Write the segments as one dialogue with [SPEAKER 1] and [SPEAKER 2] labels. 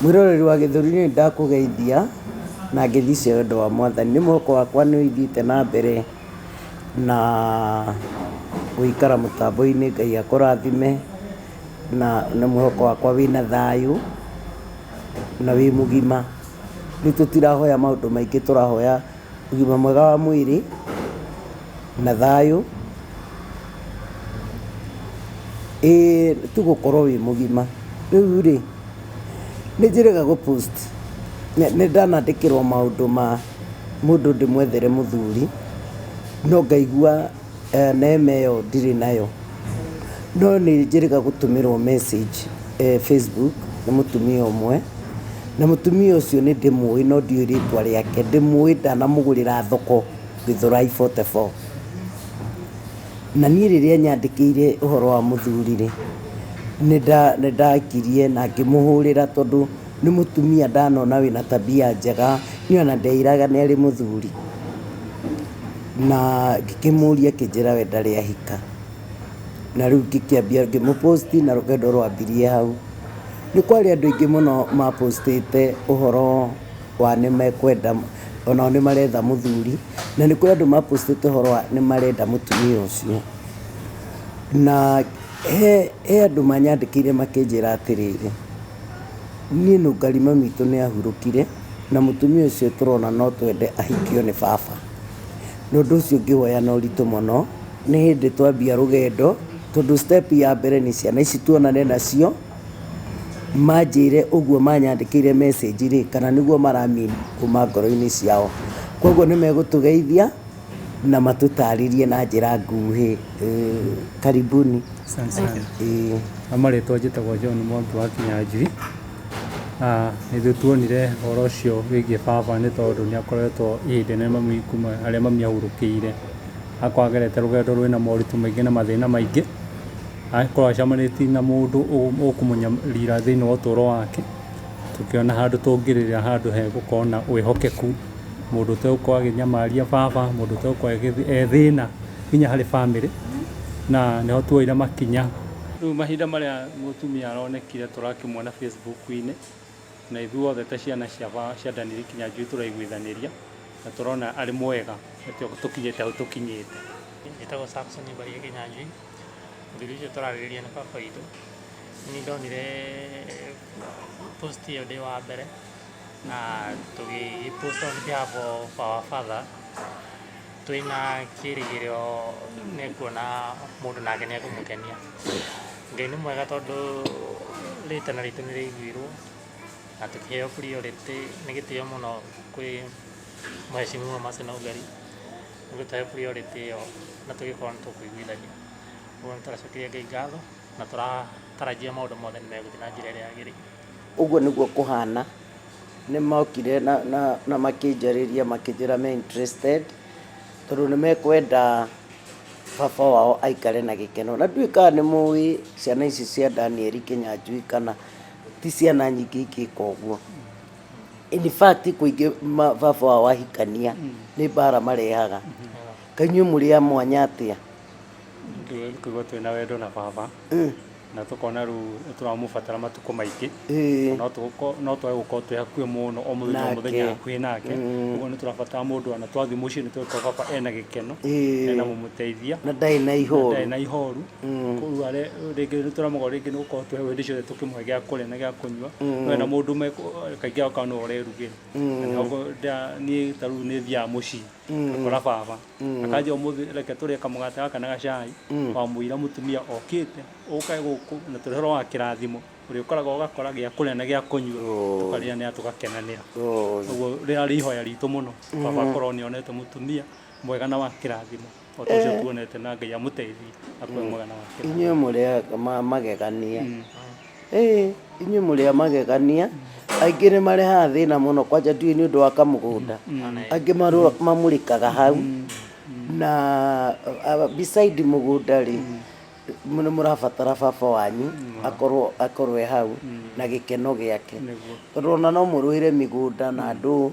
[SPEAKER 1] Mwĩroreri wa Gĩthũri nĩ ndakũgeithia na ngeithi cia wendo wa Mwathani. Nĩ mwĩhoko wakwa nĩ ũthiĩte na mbere na gũikara mũtambo-inĩ, Ngai akũrathime na nĩ mwĩhoko wakwa wĩna thayũ na wĩ mũgima. Rĩu tũtirahoya maũndũ maingĩ tũrahoya ũgima mwega wa mwĩrĩ na thayũ, ĩĩ tu gũkorwo wĩ mũgima. Rĩu rĩ, nĩ njĩrĩga gũ post, nĩ ndanandĩkĩrwo maũndũ ma mũndũ ndĩmwethere mũthuri, no ngaigua neema ĩyo ndirĩ nayo. No nĩ njĩrĩga gũtũmĩrwo message Facebook nĩ mũtumia ũmwe, na mũtumia ũcio nĩ ndĩmũĩ no ndiũĩ rĩtwa rĩake, ndĩmũĩ ndanamũgũrĩra thoko Gĩthũrai 44. Na niĩ rĩrĩa anyandĩkĩire ũhoro wa mũthuri-rĩ, nĩ ndakirie na ngĩmũhũrĩra tondũ nĩ mũtumia ndanona wĩna tabia njega, niĩ ona ndeĩraga nĩ arĩ mũthuri. Na ngĩkĩmũria akĩnjĩra we ndarĩ ahika. Na rĩu ngĩkĩambia ngĩmũ post na rũgendo rwambirie hau. Nĩ kwarĩ andũ aingĩ mũno ma post ĩte ũhoro wa nĩ mekwenda onao nĩ maretha mũthuri, na nĩ kũrĩ andũ ma post ĩte ũhoro wa nĩ marenda mũtumia ũcio. Na he andũ manyandĩkĩire makĩnjĩra atĩrĩrĩ, niĩ nũngari mami witũ nĩ ahurũkire, na mũtumia ũcio tũrona no twende ahikio nĩ baba. Na ũndũ ũcio ngĩwoya na ũritũ mũno, nĩ hĩndĩ twambia rũgendo, tondũ step ya mbere nĩ ciana ici tuonane nacio, manjĩre ũguo manyandĩkĩire message rĩ, kana nĩguo mara mean kuma ngoro-inĩ ciao. Koguo nĩ megũtũgeithia na matũtarĩrie na njĩra nguhĩ. Karibuni.
[SPEAKER 2] Asante sana. Na marĩtwa njĩtagwo John Mwangi wa Kinyanjui. Nĩ ithuĩ tuonire ũhoro ũcio wĩgiĩ baba nĩ tondũ nĩ akoretwo ihinda inene mami kuma harĩa mami ahurũkĩire, akorwo agerete rũgendo rwĩna moritũ maingĩ na mathĩna maingĩ, akorwo acemanĩtie na mũndũ ũkũmũnyarira thĩinĩ wa ũtũro wake, tũkĩona handũ tũngĩrĩrĩra handũ hegũkorwo na wĩhokeku, mũndũ ũtegũkorwo akĩnyamaria baba, mũndũ ũtegũkorwo e thĩna nginya harĩ bamĩrĩ, na nĩho tuoire makinya. Rĩu mahinda marĩa mũtumia aronekire tũrakĩmuona Facebook-inĩ, na ithuothe ta ciana cia Daniel Kinyanjui tũraiguithanĩria, na tũrona arĩ mwega, nĩkĩo tũkinyĩte hau tũkinyĩte.
[SPEAKER 3] Njĩtagwo Samson Mbaria Kinyanjui, mũthuri ũcio tũrarĩrĩria nĩ baba witũ. Nĩ ndonire post ĩyo ndĩ wa mbere, na tũgĩ post on behalf of our father, twĩna kĩrĩgĩrĩro nĩ ekuona mũndũ nake nĩ ekũmũkenia. Ngai nĩ mwega tondũ rĩtana ritũ nĩ rĩaiguirwo na tũkĩheo priority, nĩ gĩtĩo mũno kwĩ Mheshimiwa Mercy Nũngari nĩ gũtũhe priority ĩyo na tũgĩkorwo nĩ tũkũiguithania. Ũguo nĩ tũracokeria Ngai ngatho na tũratarajia maũndũ mothe nĩ megũthiĩ na njĩra ĩrĩa yagĩrĩire.
[SPEAKER 1] Ũguo nĩguo kũhana, nĩ mokire na makĩnjarĩria makĩnjĩra me interested tondũ nĩ mekwenda baba wao aikare na gĩkeno. Na ndiũĩ kana nĩ mũĩ ciana ici cia Daniel Kĩnyanjui kana ti ciana nyingĩ ingĩka ũguo. In fact kũingĩ baba wao ahikania nĩ mbara marehaga. Kaĩ inyuĩ mũrĩ a mwanya atĩa?
[SPEAKER 2] Tũigua twĩna wendo na baba na tũkona rĩu nĩ tũramũbatara matukũ maingĩ. No no twage gũkorwo twĩ hakuhĩ mũno o mũthenya o mũthenya hakuhĩ nake. Ũguo nĩ tũrabatara mũndũ ona twathiĩ mũciĩ nĩ tũgũkora baba ena gĩkeno, ena mũmũteithia.
[SPEAKER 1] Na ndarĩ na ihoru.
[SPEAKER 2] Ndarĩ na ihoru. Koguo rĩngĩ nĩ tũramũgũra rĩngĩ nĩ gũkorwo twĩ hau hĩndĩ ciothe tũkĩmũhe gĩa kũrĩa na gĩa kũnyua. No ena mũndũ kaingĩ agakorwo nĩwe ũrerugĩra. Niĩ ta rĩu nĩ thiaga mũciĩ ngakora baba. Akanjĩra ũmũthĩ reke tũrĩe kamũgate gaka na gacai, wamũira mũtumia okĩte, ũke gũkũ na tũrĩ ũhoro wa kĩrathimo, ũrĩũkoraga ũgakora gĩa kũrĩa na gĩa kũnyua, tũkarĩanĩra tũgakenanĩra. Ũguo rĩarĩ ihoya ritũ mũno, baba akorwo nĩ onete mũtumia mwega na wa kĩrathimo, o ta ũcio tuonete na Ngai amũteithie akorwo e mwega na wa kĩrathimo.
[SPEAKER 1] Inyuĩ mũrĩ a magegania. Ĩĩ inyuĩ mũrĩ a magegania, aingĩ nĩ marehaga thĩna mũno kwanja ndiũĩ nĩ ũndũ wa kamũgũnda, angĩ mamũrĩkaga hau, na beside mũgũnda rĩ, nĩ mũrabatara baba wanyu akorwo akorwo e hau na gĩkeno gĩake, tondũ ona no mũrũĩre mĩgũnda na ndũ.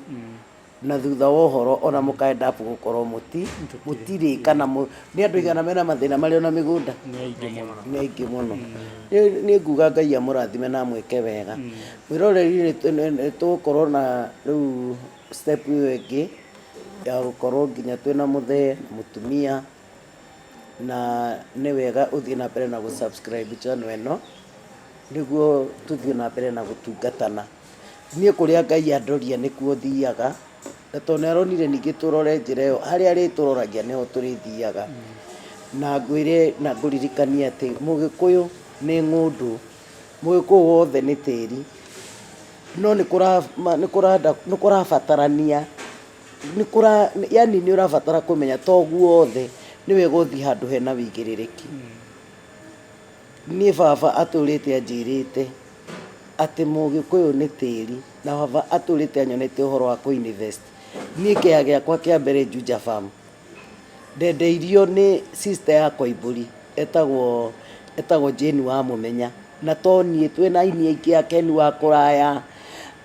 [SPEAKER 1] Na thutha wa ũhoro ona mũka end up gũkorwo mũti mũtirĩ kana nĩ andũ aigana mena mathĩna marĩ ona mĩgũnda?
[SPEAKER 2] Nĩ aingĩ mũno.
[SPEAKER 1] Nĩ aingĩ mũno. Niĩ nguga Ngai amũrathime na amwĩke wega. Mwĩroreri nĩ tũgũkorwo na rĩu step ĩyo ĩngĩ ya gũkorwo nginya twĩna mũthee na mũtumia, na nĩ wega ũthiĩ na mbere na gũ subscribe channel ĩno nĩguo tũthiĩ na mbere na gũtungatana. Niĩ kũrĩa Ngai andoria nĩkuo thiaga, na tondũ nĩ aronire ningĩ tũrore njĩra ĩyo, harĩa arĩtũroragia nĩho tũrĩthiaga. Na ngwĩre na ngũririkanie atĩ mũgĩkũyũ nĩ ng'ũndũ, mũgĩkũyũ wothe nĩ tĩri, no nĩ kũrabatarania, yaani nĩ ũrabatara kũmenya to guothe nĩ wega ũthiĩ handũ hena wĩigĩrĩrĩki. Niĩ baba atũrĩte anjĩrĩte atĩ mũgĩkũyũ nĩ tĩri, na baba atũrĩte anyonetie ũhoro wa kũ invest. Niĩ kĩea gĩakwa kĩa mbere Juja Farm, ndendeirio nĩ sister ya Koimbũri etagwo etagwo Jane wa Mũmenya, na to niĩ twĩna aini aingĩ a Ken wa Kũraya,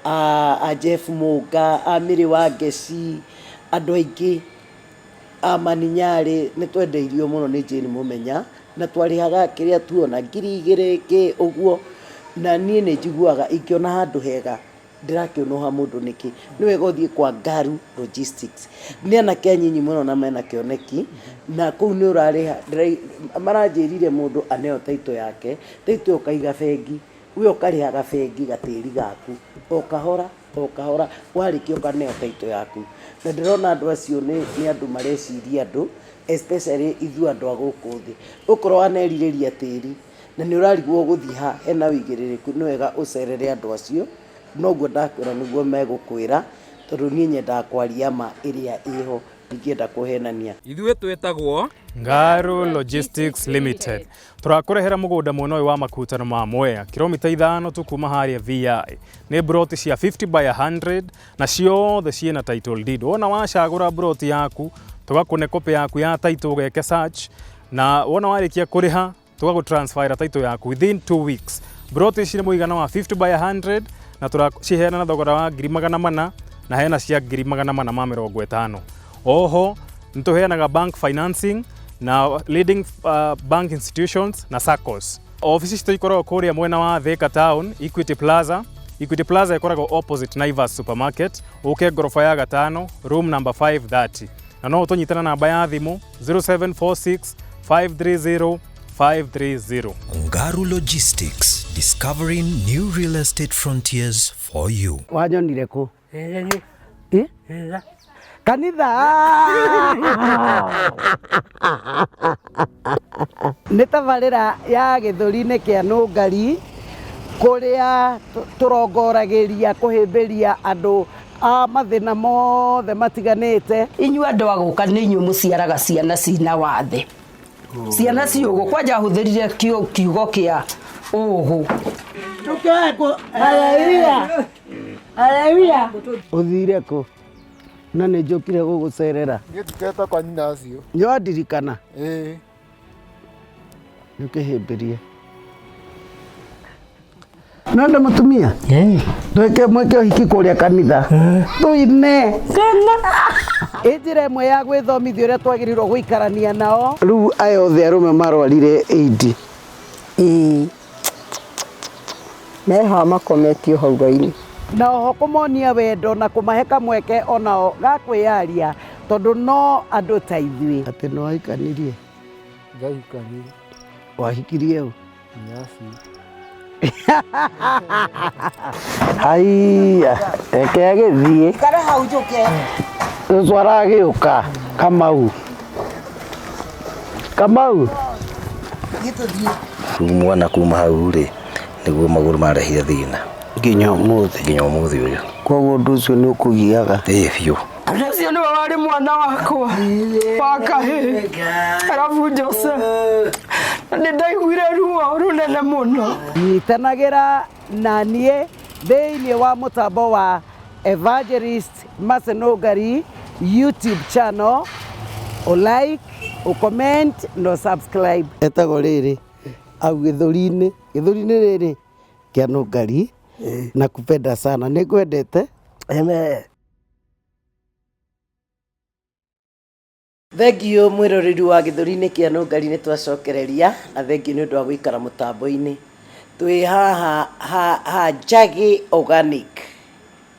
[SPEAKER 1] a Jeff Mũnga, a Mary wa Ngeci, andũ aingĩ. Amani Nyarĩ nĩ twendeirio mũno nĩ Jane Mũmenya, na twarĩhaga kĩrĩa tuona, 2000 kĩ ũguo, na niĩ nĩ njiguaga ingĩona handũ hega ndĩrakĩũnũha mũndũ nĩkĩ, nĩ wega ũthiĩ kwa Ngaru Logistics, nĩ anake anyinyi mũno na mena kĩoneki, na kũu nĩ ũrarĩha, maranjĩrire mũndũ aneo title yake, title ĩyo ũkaiga bengi, we ũkarĩhaga bengi gatĩri gaku o kahora. O kahora warĩkia ũkaneo title yaku. Na ndĩrona andũ acio nĩ andũ mareciria andũ, especially ithuĩ andũ a gũkũ thĩ. Okorwo wanerirĩria tĩri na nĩ ũrarigwo ũgũthiĩ ha, hena ũigĩrĩrĩku nĩ wega ũcerere andũ acio, noguo ndakwĩra nĩguo megũkwĩra, tondũ niĩ nyendaga kwaria ma ĩrĩa ĩho, ndingĩenda kũhenania.
[SPEAKER 4] Ithuĩ twĩtagwo
[SPEAKER 2] Ngaru Logistics Limited. Tũrakũrehera mũgũnda mwena ũyũ wa makutano ma Mwea, kilomita ithano tu kuma harĩa VI. Nĩ mburoti cia 50 by 100 na ciothe ciĩna title deed. Wona wacagũra mburoti yaku, tũgakũne copy yaku ya title ũgeke search, na wona warĩkia kũrĩha tũgagũ transfer title yaku within 2 weeks. Mburoti ici nĩ mũigana wa 50 by 100 na tũraciheana na thogora wa 400,000 na hena cia 450,000. Oho nĩ tũheanaga bank financing na leading bank institutions na SACCOs. Ofici citũ ikoragwo kũrĩa mwena wa Thika Town, Equity Plaza. Equity Plaza ĩkoragwo opposite Naivas Supermarket, ũke ngoroba ya gatano, room number 530. Na no ũtũnyite na namba ya thimũ 0746 530 530.
[SPEAKER 5] Ngaru Logistics, discovering new real estate frontiers for you.
[SPEAKER 1] Wanyonire kũ? Eh? Kanitha. Nĩ tabarĩra ya gĩthũri-inĩ kĩa Nũngari kũrĩa tũrongoragĩria kũhĩmbĩria andũ a mathĩna mothe matiganĩte.
[SPEAKER 6] Inyuĩ andũ a gũka nĩ inyuĩ mũciaraga ciana cina wathe, ciana ciũgũ. Kwanja hũthĩrire kiugo kĩa ũgũ.
[SPEAKER 1] Haleluya. Haleluya. Ũthire kũ? Na nĩ njũkire gũgũcerera.
[SPEAKER 7] Niĩ ndiketa kwa nyina acio.
[SPEAKER 1] Nĩ wandirikana?
[SPEAKER 7] Ĩĩ.
[SPEAKER 1] Nĩ ũkĩhĩmbĩrie. No nĩ mũtumia? Twĩke mwĩke ũhiki kũrĩa kanitha. Tũine. Ĩ njĩra ĩmwe ya gwĩthomithia ũrĩa twagĩrĩirwo gũikarania nao. Rĩu aya othe arũme marwarire AIDS.
[SPEAKER 8] Ĩĩ. Meha makometio hau raini.
[SPEAKER 1] Na oho kũmonia wendo na kũmahe kamweke onao ga kwĩyaria tondũ no andũ ta ithuĩ. Atĩ nĩ wahikanirie?
[SPEAKER 7] Ndahikanirie.
[SPEAKER 1] Wahikirie ũ?
[SPEAKER 7] Nyaci.
[SPEAKER 1] Haiya, reke agĩthiĩ.
[SPEAKER 6] Ikara hau njũke.
[SPEAKER 1] Cũcũ aragĩũka, Kamau. Kamau.
[SPEAKER 9] Rĩu mwana kuma hau rĩ, nĩguo magũrũ marehire thĩna.
[SPEAKER 1] Nginya ũmũthĩ.
[SPEAKER 9] Nginya ũmũthĩ ũyũ.
[SPEAKER 1] Koguo ũndũ ũcio nĩ ũkũgiaga?
[SPEAKER 9] Ĩĩ biũ.
[SPEAKER 6] Ũcio nĩwe warĩ mwana wakwa wa kahĩĩ, arabu Jose, na nĩ ndaiguire ruo rũnene mũno.
[SPEAKER 1] Nyitanagĩra na niĩ thĩinĩ wa mũtambo wa Evangelist Mercy Nũngari YouTube channel, ũ like, ũ comment na ũ subscribe. Etagwo rĩrĩ au gĩthũri-inĩ, gĩthũri-inĩ rĩrĩ kĩa Nũngari, na kupenda sana, nĩ ngwendete.
[SPEAKER 8] Amen.
[SPEAKER 1] Thengiũ mwĩroreri wa gĩthũri-inĩ kĩa Nũngari nĩ twacokereria na thengiũ nĩ ũndũ wa gũikara mũtambo-inĩ. Twĩ haha ha, ha Njagĩ Organic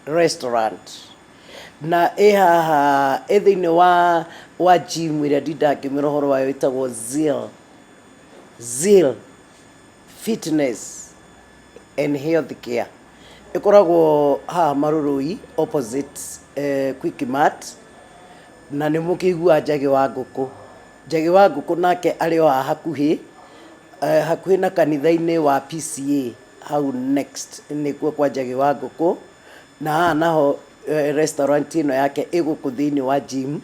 [SPEAKER 1] Restaurant na ĩ haha ĩ thĩinĩ wa wa gym ĩrĩa ndindaga ngĩmwĩra ũhoro wayo ĩtagwo Zeal, Zeal Fitness and Health Care. Ĩkoragwo haha Marurui opposite eh, Quickmart Na nĩ mũkĩiguaga Njagĩ wa Ngũkũ. Njagĩ wa Ngũkũ nake arĩ o haha hakuhĩ, hakuhĩ na kanitha-inĩ wa PCEA hau next nĩkuo kwa Njagĩ wa Ngũkũ. Na haha naho restaurant ĩno yake ĩ gũkũ thĩinĩ wa gym.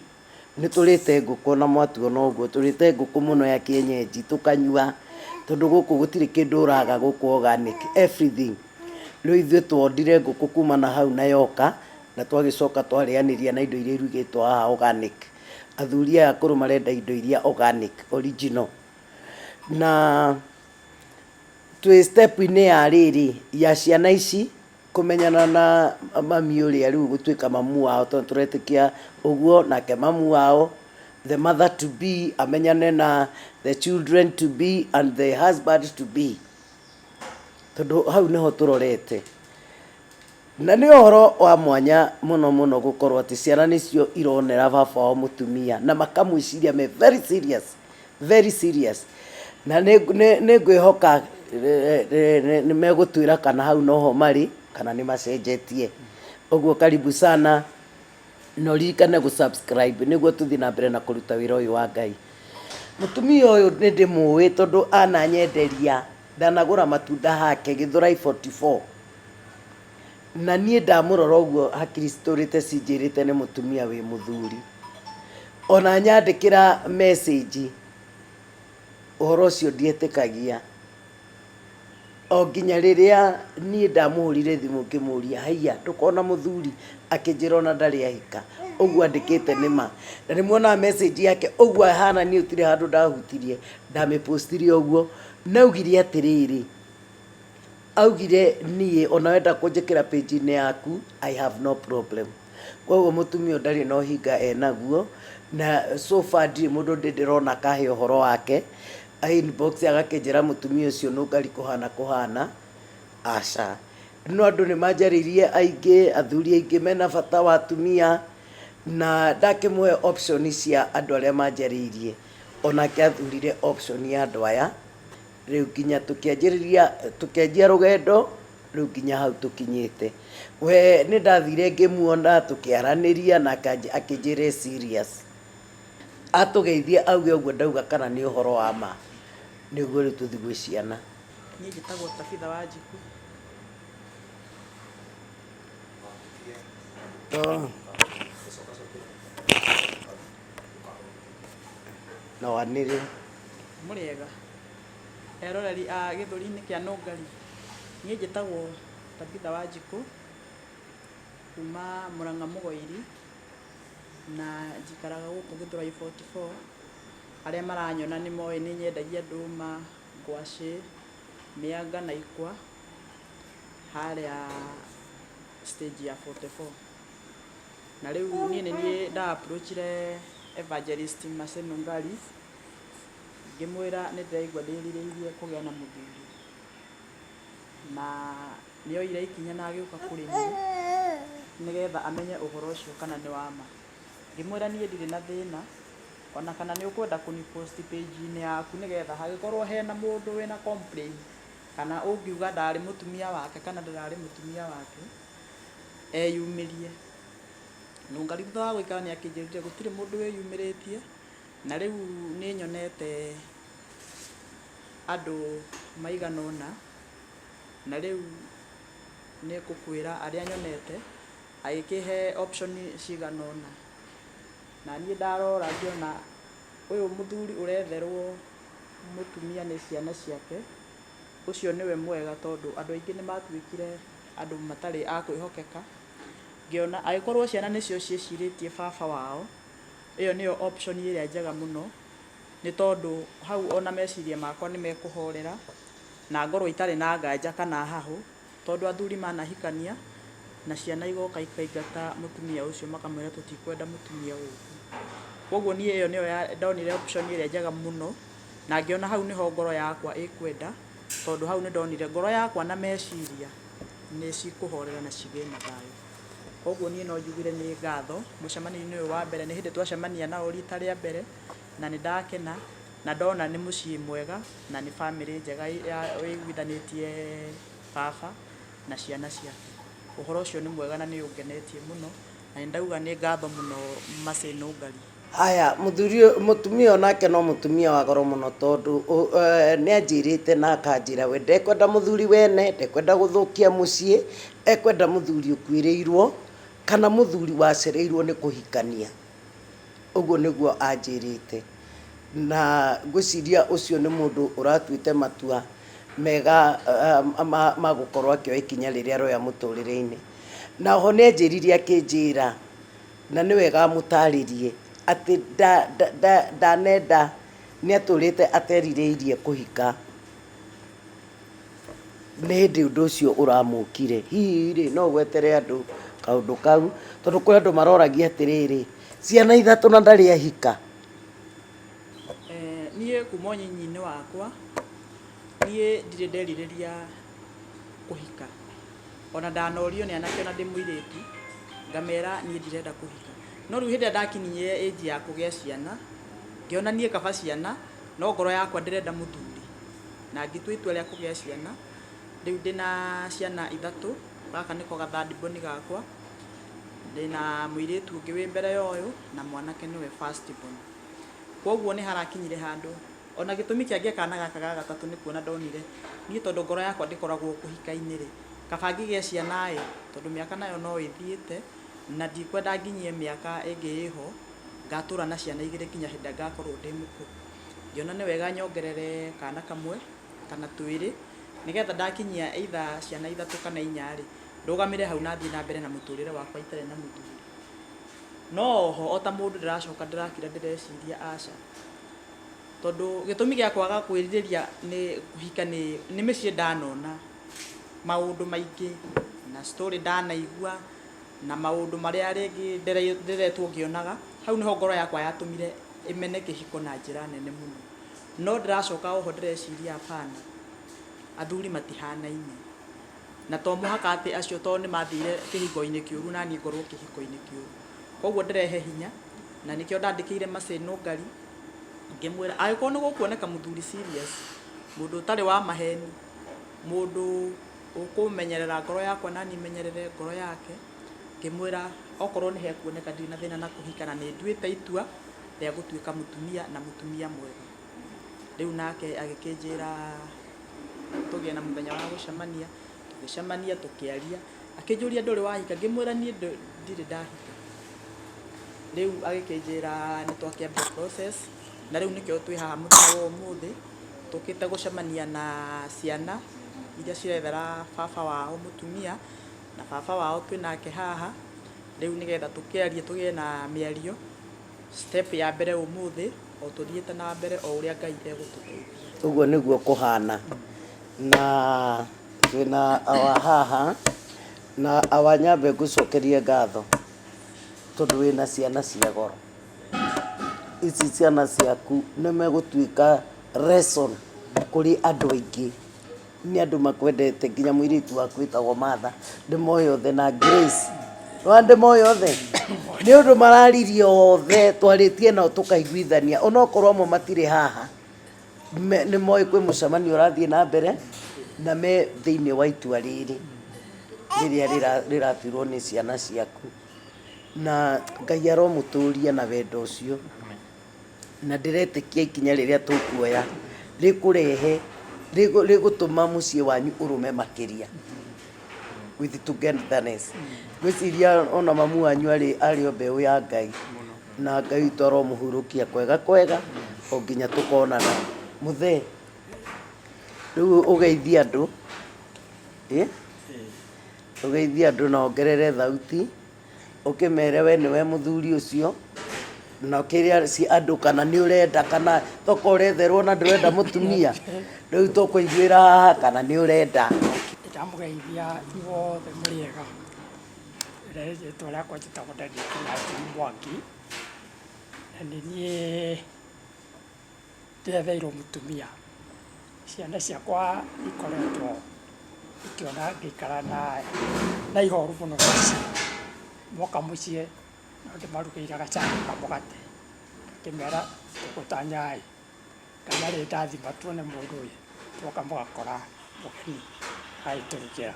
[SPEAKER 1] Nĩ tũrĩte ngũkũ ona mwatuona ũguo, tũrĩte ngũkũ mũno ya kienyeji tũkanyua, tondũ gũkũ gũtirĩ kĩndũ ũraga gũkũ organic, everything. Rĩu ithuĩ twondire ngũkũ kuma na hau na yoka, Na twagĩcoka twarĩanĩria na indo iria irugĩtwo haha organic. Athuri aya akũrũ marenda indo iria organic, original. Na twĩ step inĩ ya rĩrĩ, ya ciana ici kũmenyana na mami ũrĩa rĩu gũtuĩka mamu wao tondũ tũretĩkia ũguo, nake mamu wao, the mother to be amenyane na the children to be and the husband to be. Tondũ hau nĩho tũrorete. Na nĩ ũhoro wa mwanya mũno mũno gũkorwo atĩ ciana nĩcio ironera baba wao mũtumia na makamwĩciria me very serious, very serious. Na nĩ ngwĩhoka nĩ megũtwĩra kana hau noho marĩ kana nĩ macenjetie. Ũguo karibu sana na ũririkane gũ subscribe nĩguo tũthiĩ na mbere na kũruta wĩra ũyũ wa Ngai. Mũtumia ũyũ nĩ ndĩmũĩ tondũ ananyenderia, ndanagũra matunda hake Gĩthũrai 44. Na niĩ ndamũrora ũguo hakiri citũrĩte cinjĩrĩte nĩ mũtumia wĩ mũthuri. Ona anyandĩkĩra message ũhoro ũcio ndietĩkagia. O nginya rĩrĩa niĩ ndamũhũrire thimũ ngĩmũria haiya ndũkona mũthuri? Akĩnjĩra ona ndarĩ ahika. Ũguo andĩkĩte nĩ ma. Na nĩ muonaga message yake ũguo ĩhana niĩ gũtirĩ handũ ndahutirie, ndamĩpostire ũguo. Na augire atĩrĩrĩ, Augire niĩ ona wenda kũnjĩkĩra page inĩ yaku I have no problem. Koguo mũtumia ũyũ ndarĩ na ũhinga enaguo na so far ndirĩ mũndũ ndĩ ndĩrona akahe ũhoro wake inbox agakĩnjĩra mũtumia ũcio nũngari kũhana kũhana, aca. No andũ nĩ manjarĩirie aingĩ, athuri aingĩ mena bata wa atumia na ndakĩmũhe option cia andũ arĩa manjarĩirie, onake athurire option ya andũ aya. Rĩu nginya tũkĩanjĩrĩria, tũkĩanjia rũgendo, rĩu nginya hau tũkinyĩte. We nĩ ndathire ngĩmuona, tũkĩaranĩria na akĩnjĩra e serious. Atũgeithia auge ũguo ndauga kana nĩ ũhoro wa ma, nĩguo rĩu tũthiĩ gwĩ ciana.
[SPEAKER 4] Niĩ njĩtagwo Tabitha Wanjikũ.
[SPEAKER 1] No wanĩrĩre.
[SPEAKER 4] Mũrĩega eroreri a gĩthũri-inĩ kĩa Nũngari, niĩ njĩtagwo Tabitha Wanjikũ kuma Mũrang'a Mũgoiri na njikaraga gũkũ Gĩthũrai 44. Arĩa maranyona nĩ moĩ nĩ nyendagia ndũma, ngwacĩ, mĩanga na ikwa harĩa stage ya 44. Na rĩu niĩ nĩ niĩ nda approach ire Evangelist Mercy Nungari Ngĩmwĩra nĩ ndĩraigua ndĩrirĩirie kũgĩa na mũthuri. Na nĩ oire ikinya na agĩũka kũrĩ niĩ nĩgetha amenye ũhoro ũcio kana nĩ wa ma. Ngĩmwĩra niĩ ndirĩ na thĩna, ona kana nĩ ũkwenda kũni post page inĩ yaku nĩgetha hangĩkorwo hena mũndũ wĩna complain kana ũngiuga ndarĩ mũtumia wake kana ndĩrarĩ mũtumia wake, eyumĩrie. Nũngari thutha wa gũikara nĩ akĩnjĩrire gũtirĩ mũndũ wĩyumĩrĩtie. Na rĩu nĩ nyonete andũ maigana ũna, na rĩu nĩ ngũkwĩra arĩa nyonete, agĩkĩhe option cigana ũna. Na niĩ ndarora ngĩona ũyũ mũthuri ũretherwo mũtumia nĩ ciana ciake, ũcio nĩwe mwega tondũ andũ aingĩ nĩ matuĩkire andũ matarĩ a kwĩhokeka. Ngĩona angĩkorwo ciana nĩcio ciĩcirĩtie baba wao, Ĩyo nĩyo option ĩrĩa njega mũno, nĩ tondũ hau ona meciria makwa nĩ mekũhorera, na ngorwo itarĩ na nganja kana hahũ, tondũ athuri manahikania, na ciana igoka ikaingata mũtumia ũcio makamwĩra tũtikwenda mũtumia gũkũ. Kwoguo niĩ ĩyo nĩyo ndonire option ĩrĩa njega mũno, na ngĩona hau nĩho ngoro yakwa ĩkwenda, tondũ hau nĩ ndonire ngoro yakwa na meciria nĩ cikũhorera na cigĩe na thayũ. Kwoguo niĩ no njugire nĩ ngatho mũcemanio-inĩ ũyũ wa mbere, nĩ hĩndĩ twacemania nao rita rĩa mbere, na nĩ ndakena, na ndona nĩ mũciĩ mwega, na nĩ bamĩrĩ njega ĩiguithanĩtie baba na ciana ciake. Ũhoro ũcio nĩ mwega na nĩ ũngenetie mũno, na nĩ ndauga nĩ ngatho mũno Mercy Nũngari.
[SPEAKER 1] Haya, mũthuri ũyũ, mũtumia ũyũ nake no mũtumia wa goro mũno tondũ nĩ anjĩrĩte na akanjĩra we ndekwenda mũthuri wene, ndekwenda gũthũkia mũciĩ, ekwenda mũthuri ũkuĩrĩirwo kana mũthuri wacereirwo nĩ kũhikania. Ũguo nĩguo anjĩrĩte. Na ngwĩciria ũcio nĩ mũndũ ũratuĩte matua mega ma gũkorwo akĩoya ikinya rĩrĩa aroya mũtũrĩre-inĩ. Na oho nĩ anjĩrire akĩnjĩra na nĩ wega mũtarĩrie atĩ ndanenda nĩ atũrĩte aterirĩirie kũhika nĩ hĩndĩ ũndũ ũcio ũramũkire. Hihi rĩ, no ũgwetere andũ kaũndũ kau, tondũ kũrĩ andũ maroragia atĩrĩrĩ, ciana ithatũ na ndarĩ ahika.
[SPEAKER 4] Niĩ kuma ũnyinyi-inĩ wakwa, niĩ ndirĩ nderirĩria kũhika. Ona ndanorio nĩ anake ona ndĩ mũirĩtu, ngamera niĩ ndirenda kũhika. No rĩu hĩndĩ ĩrĩa ndakinyire age ya kũgĩa ciana, ngĩona niĩ kaba ciana, no ngoro yakwa ndĩrenda mũthuri. Na ngĩtua itua rĩa kũgĩa ciana, rĩu ndĩna ciana ithatũ, gaka nĩko ga third born gakwa, ndĩna mũirĩtu ũngĩ wĩ mbere ya ũyũ, na mwanake nĩwe first born. Kwoguo nĩ harakinyire handũ, ona gĩtũmi kĩa ngĩe kana gaka ga gatatũ nĩ kuona ndonire, niĩ tondũ ngoro yakwa ndĩkoragwo kũhika-inĩ rĩ, kaba ngĩgĩe ciana ĩ, tondũ mĩaka nayo no ĩthiĩte, na ndikwenda nginyie mĩaka ĩngĩ ĩho, ngatũra na ciana igĩrĩ nginya hĩndĩ ĩrĩa ngakorwo ndĩ mũkũrũ. Ngĩona nĩ wega nyongerere kana kamwe, kana twĩrĩ, nĩgetha ndakinyia either ciana ithatũ kana inya rĩ, ndũgamĩre hau na thiĩ na mbere na mũtũrĩre wakwa itarĩ na mũthuri. No oho o ta mũndũ ndĩracoka ndĩrakira ndĩreciria aca, tondũ gĩtũmi gĩa kwaga kwĩrirĩria nĩ kũhika nĩ, nĩ mĩciĩ ndanona maũndũ maingĩ na story ndanaigua na maũndũ marĩa rĩngĩ ndĩretwo ngĩonaga, hau nĩho ngoro yakwa yatũmire ĩmene kĩhiko na njĩra nene mũno. No ndĩracoka oho ndĩreciria hapana, athuri matihanaine. Na to mũhaka atĩ acio tondũ nĩ mathire kĩhiko-inĩ kĩũru naniĩ ngorwo kĩhiko-inĩ kĩũru. Koguo ndĩrehe hinya na nĩkĩo ndandĩkĩire Mercy Nũngari ngĩmwĩra angĩkorwo nĩ gũkuoneka mũthuri serious, mũndũ ũtarĩ wa maheni, mũndũ ũkũmenyerera ngoro yakwa naniĩ menyerere ngoro yake, ngĩmwĩra okorwo nĩ hekuoneka ndirĩ na thĩna na kũhika na nĩ nduĩte itua rĩa gũtuĩka mũtumia na mũtumia mwega. Rĩu nake agĩkĩnjĩra tũgĩe na mũthenya wa gũcemania, tũgĩcemania tũkĩaria, akĩnjũria ndũrĩ wahika, ngĩmwĩra niĩ ndirĩ ndahika. Rĩu agĩkĩnjĩra nĩ twakĩambia process, na rĩu nĩkĩo twĩ haha mũthenya wa ũmũthĩ, tũkĩte gũcemania na ciana iria cirethera baba wao mũtumia, na baba wao twĩ nake haha, rĩu nĩgetha tũkĩarie tũgĩe na mĩario. Step ya mbere ũmũthĩ o tũthiĩte na mbere o ũrĩa Ngai egũtũteithia.
[SPEAKER 1] Ũguo nĩguo kũhana. Na twĩna awa haha, na awa nyambe ngũcokerie ngatho tondũ wĩna ciana cia goro. Ici ciana ciaku nĩ megũtuĩka lesson kũrĩ andũ aingĩ. Nĩ andũ makwendete nginya mũirĩtu waku wĩtagwo Martha ndĩmoĩ othe na Grace nĩwona ndĩmoĩ othe nĩ ũndũ mararirie othe twarĩtie nao tũkaiguithania onokorwo amwe matirĩ haha nĩ moĩ kwĩ mũcemanio ũrathiĩ na mbere na me thĩinĩ wa itua rĩrĩ rĩrĩa rĩratuirwo nĩ ciana ciaku na Ngai aromũtũria na wendo ũcio. Na ndĩretĩkia ikinya rĩrĩa tũkuoya rĩkũrehe, rĩgũtũma mũciĩ wanyu ũrũme makĩria with togetherness. Ngwĩciria ona mamu wanyu arĩ arĩ o mbeũ ya Ngai, na Ngai witũ aromũhurũkia kwega kwega o nginya tũkonana. Mũthee, rĩu ũgeithie andũ, ĩ, ũgeithie andũ na wongerere thauti. Ũkĩmere we nĩwe mũthuri ũcio, na ũkĩre andũ kana nĩ ũrenda kana tokorwo ũretherwo na ndũrenda mũtumia, rĩu tũkũiguĩra haha kana nĩ ũrenda.
[SPEAKER 10] Ndamũgeithia inyuothe mũrĩ ega, rĩtwa rĩakwa njĩtagwo Daniel Kĩnyanjui Mwangi, Na nĩ niĩ ndetheirwo mũtumia. Ciana ciakwa ikoretwo ikĩona ngĩikara na ihoru mũno mũciĩ. Moka mũciĩ no ndĩmarugĩire gacai kamũgate, ngakĩmera tũgũtanya ĩ, Ngai arĩndathima tuone mũndũ ũyũ, twoka mũgakora mũgeni agĩtũrugĩra.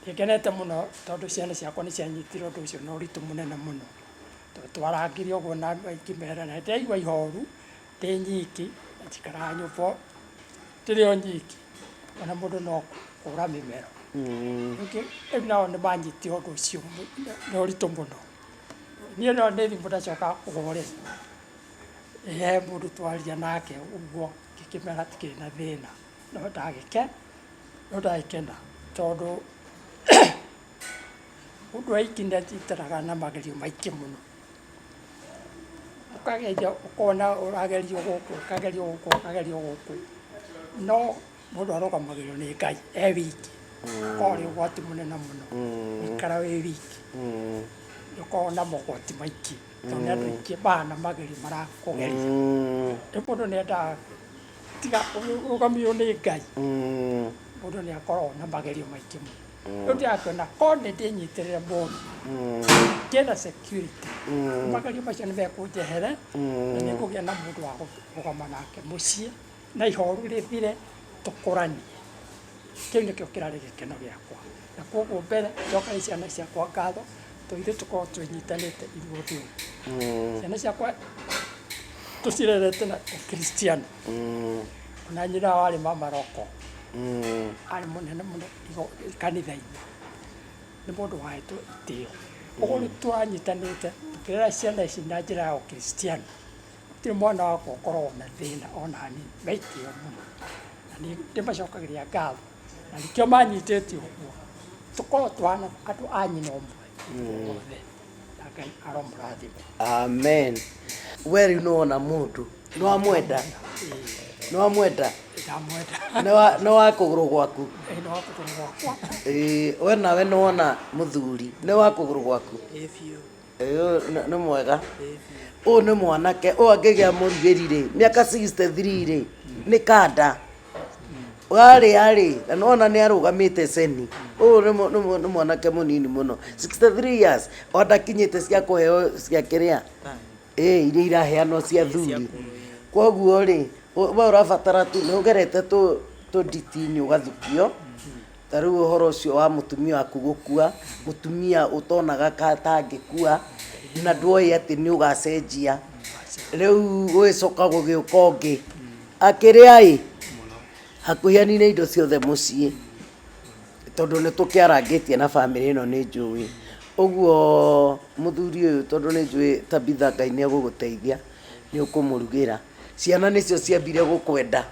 [SPEAKER 10] Nĩngenete mũno tondũ ciana ciakwa nĩcianyitire ũndũ ũcio na ũritũ mũnene mũno, tondũ twarangire ũguo na ngĩmera na nĩndĩraigua ihoru ndĩ nyiki na njikaraga nyũmba ndĩrĩ o nyiki, ona mũndũ no kũra mĩmero. Rĩu nao nĩmanyitire ũndũ ũcio na ũritũ mũno. Niĩ no nĩ thimũ ndacokaga kũhũrĩra. He mũndũ twaria nake ũguo ngĩkĩmera hatikĩrĩ na thĩna, no no ndagĩkena tondũ ũndũ wa iki nĩ anyitanaga na magerio maingĩ mũno. Ũkageria ũkona ũragerio gũkũ, ũkagerio gũkũ, ũkagerio gũkũ, no mũndũ arũgamagĩrĩrwo nĩ Ngai e wiki. Ũkoragwo ũrĩ ũgwati mũnene mũno gũikara wĩ wiki. Nĩ ũkoragwo na mogwati maingĩ tondũ nĩ andũ aingĩ mahana magerio marakũgeria. Rĩu mũndũ nĩ endaga tiga ũrũgamĩrĩirwo nĩ Ngai, mũndũ nĩ akoragwo na magerio maingĩ mũno. Rĩu ndĩrakĩona korwo nĩ ndĩnyitĩrĩre mũno, ngĩe na security, magerio macio nĩ mekũnjehere na nĩ ngũgĩa na mũndũ wa kũrũgama nake mũciĩ na ihoru rĩthire tũkũranie. Kĩu nĩkĩo kĩrarĩ gĩkeno gĩakwa. Na koguo mbere njokerie ciana ciakwa ngatho tondũ ithuĩ tũkoragwo twĩnyitanĩte ithuothe ũguo. Ciana ciakwa tũcirerete na ũkristiano. Ona nyina wao arĩ mama roko, arĩ mũnene mũno kanitha-inĩ. Nĩ mũndũ wahetwo itĩo. Ũguo rĩu tũranyitanĩte tũkĩrera ciana ici na njĩra ya ũkristiano. Gũtirĩ mwana wakwa ũkoragwo na thĩna ona hanini, me itĩo mũno. Na nĩ ndĩmacokagĩria ngatho na nĩkĩo manyitĩte ũguo. Tũkoragwo tũhana andũ a nyina ũmwe othe na Ngai aromũrathima.
[SPEAKER 1] Amen. We rĩu nĩwona mũndũ nĩwamwenda nĩwamwenda
[SPEAKER 10] Ndamwenda.
[SPEAKER 1] nĩ wa kũgũrũ gwaku.
[SPEAKER 10] Ĩĩ nĩ wa kũgũrũ gwakwa.
[SPEAKER 1] Ĩĩ we nawe nĩwona mũthuri nĩ wa kũgũrũ gwaku.
[SPEAKER 4] Ĩĩ biũ.
[SPEAKER 1] Ĩĩ ũyũ nĩ mwega. Ũyũ nĩ mwanake, ũyũ angĩgĩa mũrugĩri rĩ, mĩaka 63 rĩ, nĩ kanda. Warĩa rĩ, na nĩwona nĩ arũgamĩte ceni. Ũyũ nĩ mwanake mũnini mũno, 63 years, o ndakinyĩte cia kũheo cia kĩrĩa, ĩĩ iria iraheanwo cia athuri. Koguo rĩ, we ũrabatara tu, nĩ ũgerete tũnditi-inĩ ũgathukio. Ta rĩu ũhoro ũcio wa mũtumia waku gũkua, mũtumia ũtonaga ta angĩkua, na ndwoĩ atĩ nĩ ũgacenjia, rĩu gũgĩcoka gũgĩũka ũngĩ, akĩrĩa ĩ, hakuhĩ anine indo ciothe mũciĩ, tondũ nĩ tũkĩarangĩtie na bamĩrĩ ĩno nĩ njũĩ. Ũguo mũthuri ũyũ tondũ nĩ njũĩ Tabitha Ngai nĩ egũgũteithia, nĩ ũkũmũrugĩra. Ciana nĩcio ciambire gũkwenda.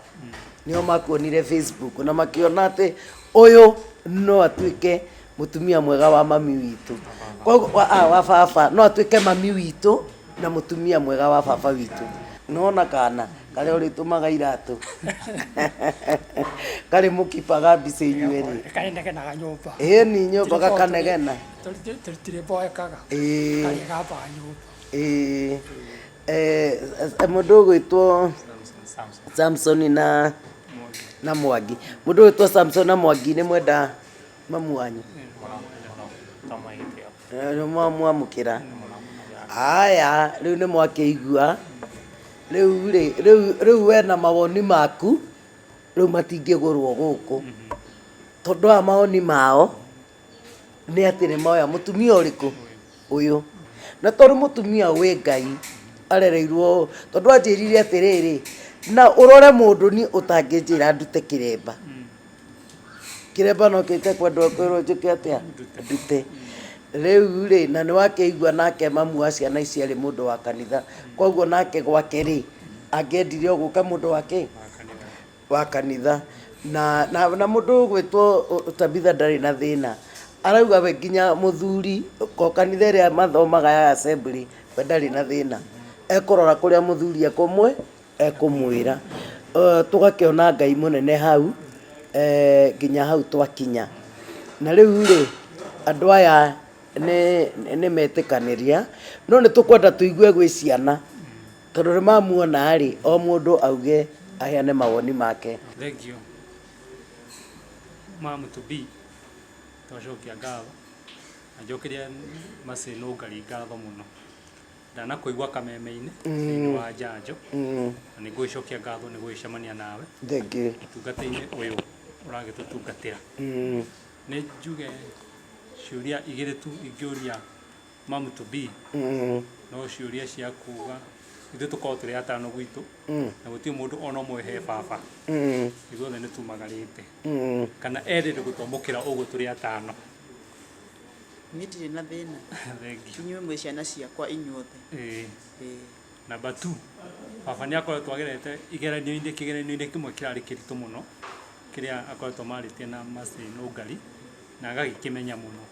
[SPEAKER 1] Nĩo makuonire Facebook na makĩona atĩ ũyũ no atuĩke mũtumia mwega wa mami witũ. Koguo wa, ah, wa baba no atuĩke mami witũ na mũtumia mwega wa baba witũ. Nĩwona kana karĩa ũrĩtũmaga iratũ karĩ mũkibaga mbica inyuerĩ.
[SPEAKER 10] Kanegenaga nyũmba.
[SPEAKER 1] Ĩni nyũmba gakanegena.
[SPEAKER 10] Tũtirĩmboekaga.
[SPEAKER 1] Ĩĩ.
[SPEAKER 10] Karĩa gambaga nyũmba.
[SPEAKER 1] Ĩĩ. Eh, mũndũ ũgwĩtwo Samson na na Mwangi mũndũ ũgwĩtwo Samson na Mwangi nĩ mwenda mamu wanyu Eh, nĩ mwamwamũkĩra aya rĩu nĩ mwakĩigua rĩu rĩ rĩu rĩu we na mawoni maku rĩu matingĩgũrwo gũkũ tondũ aya mawoni mao nĩ atĩ nĩ moya mũtumia ũrĩkũ ũyũ na tondũ mũtumia wĩ Ngai arereirwo tondũ anjĩrire atĩrĩrĩ na ũrore mũndũ niĩ ũtangĩnjĩra ndute kĩremba kĩremba no kĩte kwendwo kwĩrwo njĩke atĩa ndute rĩu rĩ na nĩ wakĩigua nake mamu wa ciana ici arĩ mũndũ wa kanitha koguo nake gwake rĩ angĩendire o gũka mũndũ wa kĩ wa kanitha na, na, na mũndũ ũgwĩtwo Tabitha ndarĩ na thĩna arauga we nginya mũthuri ko kanitha ĩrĩa mathomaga ya assembly we ndarĩ na thĩna ekũrora kũrĩa mũthuri ekũmwe ekũmwĩra uh, tũgakĩona Ngai mũnene hau eh, nginya hau twakinya na rĩu rĩ andũ aya nĩ nĩ metĩkanĩria no nĩ tũkwenda tũigue gwĩ ciana Tondũ nĩ mamuona rĩ, o mũndũ auge aheane mawoni make.
[SPEAKER 2] Thengiũ mom to be, twacokia ngatho na njokerie Mercy Nũngari ngatho mũno. Ndanakũigua kameme-inĩ thĩinĩ wa njanjo na nĩ ngũgĩcokia ngatho nĩ gũgĩcemania nawe
[SPEAKER 1] Thengiũ.
[SPEAKER 2] ũtungata-inĩ ũyũ ũragĩtũtungatĩra. Nĩ njuge ciũria igĩrĩ tu ingĩũria mom to be, no ciũria cia kuga ithuĩ tũkoragwo tũrĩ atano gwitũ na gũtirĩ mũndũ ona ũmwe he baba, ithuothe nĩ tumagarĩte kana erĩrĩ gũtwamũkĩra ũguo tũrĩ atano.
[SPEAKER 4] Niĩ ndirĩ na thĩna.
[SPEAKER 2] Thengiũ.
[SPEAKER 4] Inyuĩ mwĩ ciana ciakwa inyuothe.
[SPEAKER 2] Ĩĩ.
[SPEAKER 4] Ĩĩ.
[SPEAKER 2] Number 2, baba nĩ akoretwo agerete igeranio-inĩ, kĩgeranio-inĩ kĩmwe kĩrarĩ kĩritũ mũno kĩrĩa akoretwo marĩtie na Mercy Nũngari na agagĩkĩmenya mũno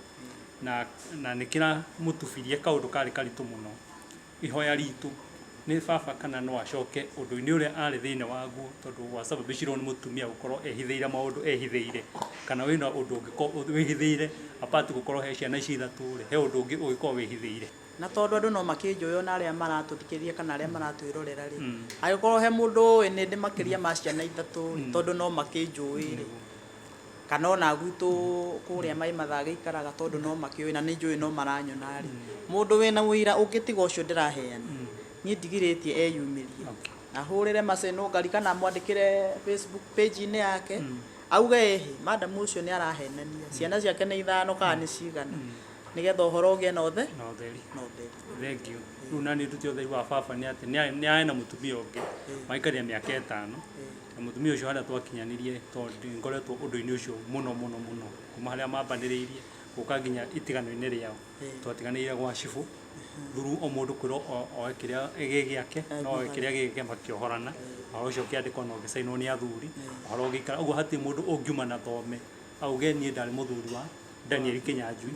[SPEAKER 2] na nĩ kĩramũtubirie kaũndũ karĩ karitũ mũno. Ihoya ritũ nĩ baba kana no acoke ũndũ-inĩ ũrĩa arĩ thĩinĩ waguo tondũ wasababicirwo nĩ mũtumia gũkorwo ehithĩire maũndũ ehithĩire, kana wĩna ũndũ ũngĩkorwo wĩhithĩire apart gũkorwo he ciana ici ithatũ rĩ, he ũndũ ũngĩ ũngĩkorwo wĩhithĩire.
[SPEAKER 4] Na tondũ andũ no makĩnjũĩ ona arĩa maratũthikĩrĩria kana arĩa maratwĩrorera rĩ, angĩkorwo he mũndũ ũĩ nĩ ndĩ makĩria ma ciana ithatũ rĩ, tondũ no makĩnjũĩ rĩ, kana ona gwitũ kũrĩa Maĩ Mathaa gĩikaraga tondũ no makĩũĩ na nĩ njũĩ no maranyona rĩ, mũndũ wĩna ũira ũngĩ tiga ũcio ndĩraheana, niĩ ndigirĩtie eyumĩrie. Ahũrĩre Mercy Nũngari kana amwandĩkĩre Facebook page-inĩ yake, auge ĩhĩ, madam ũcio nĩ arahenania, ciana ciake nĩ ithano kana nĩ cigana, nĩgetha ũhoro ũgĩe na ũtheri.
[SPEAKER 2] Na ũtheri.
[SPEAKER 4] Na ũtheri.
[SPEAKER 2] Thengiũ. Rĩu nani ndute ũtheri wa baba nĩ atĩ nĩ arĩ na mũtumia ũngĩ maikarire mĩaka ĩtano na mũtumia ũcio harĩa twakinyanirie tondũ ngoretwo ũndũ-inĩ ũcio mũno mũno mũno kuma harĩa mambanĩrĩirie gũka nginya itigano-inĩ rĩao. Twatiganĩire gwa cibũ through o mũndũ kwĩrwo oe kĩrĩa gĩ gĩake no oe kĩrĩa gĩ gĩake makĩohorana. Ũhoro ũcio ũkĩandĩkwo na ũgĩcainwo nĩ athuri, ũhoro ũgĩikara ũguo hatirĩ mũndũ ũngiuma na thome auge niĩ ndarĩ mũthuri wa Daniel Kinyanjui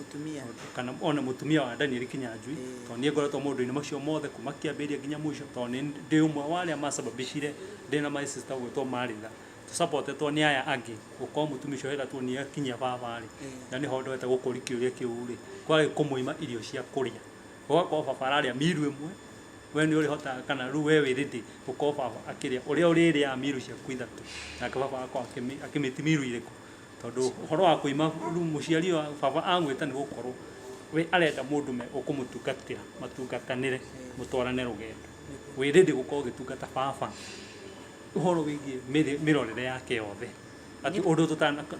[SPEAKER 2] kana ona mũtumia wa Daniel Kinyanjui, tondũ niĩ ngoretwo maũndũ-inĩ macio mothe kuma kĩambĩrĩria nginya mũico, tondũ nĩ ndĩ ũmwe wa arĩa macababicire ndĩ na my sister ũgwĩtwo Maritha tũcapotetwo nĩ aya angĩ gũkorwo mũtumia ũcio hĩndĩ tuonire akinyia baba rĩ, na nĩho ndwete gũkũria kĩũria kĩu rĩ, kwarĩ kũmũima irio cia kũrĩa, gũgakorwo baba ararĩa miru ĩmwe, we nĩ ũrĩhotaga kana rĩu we wĩ ready gũkorwo baba akĩrĩa ũrĩa ũrĩrĩaga miru ciaku ithatũ, nake baba agakorwo akĩmĩti miru irĩkũ, tondũ ũhoro wa kũima rĩu mũciari wa baba amwĩta nĩ gũkorwo we arenda mũndũ ũkũmũtungatĩra matungatanĩre mũtwarane rũgendo, wĩ ready gũkorwo ũgĩtungata baba ũhoro wĩgiĩ mĩrorere yake yothe, atĩ ũndũ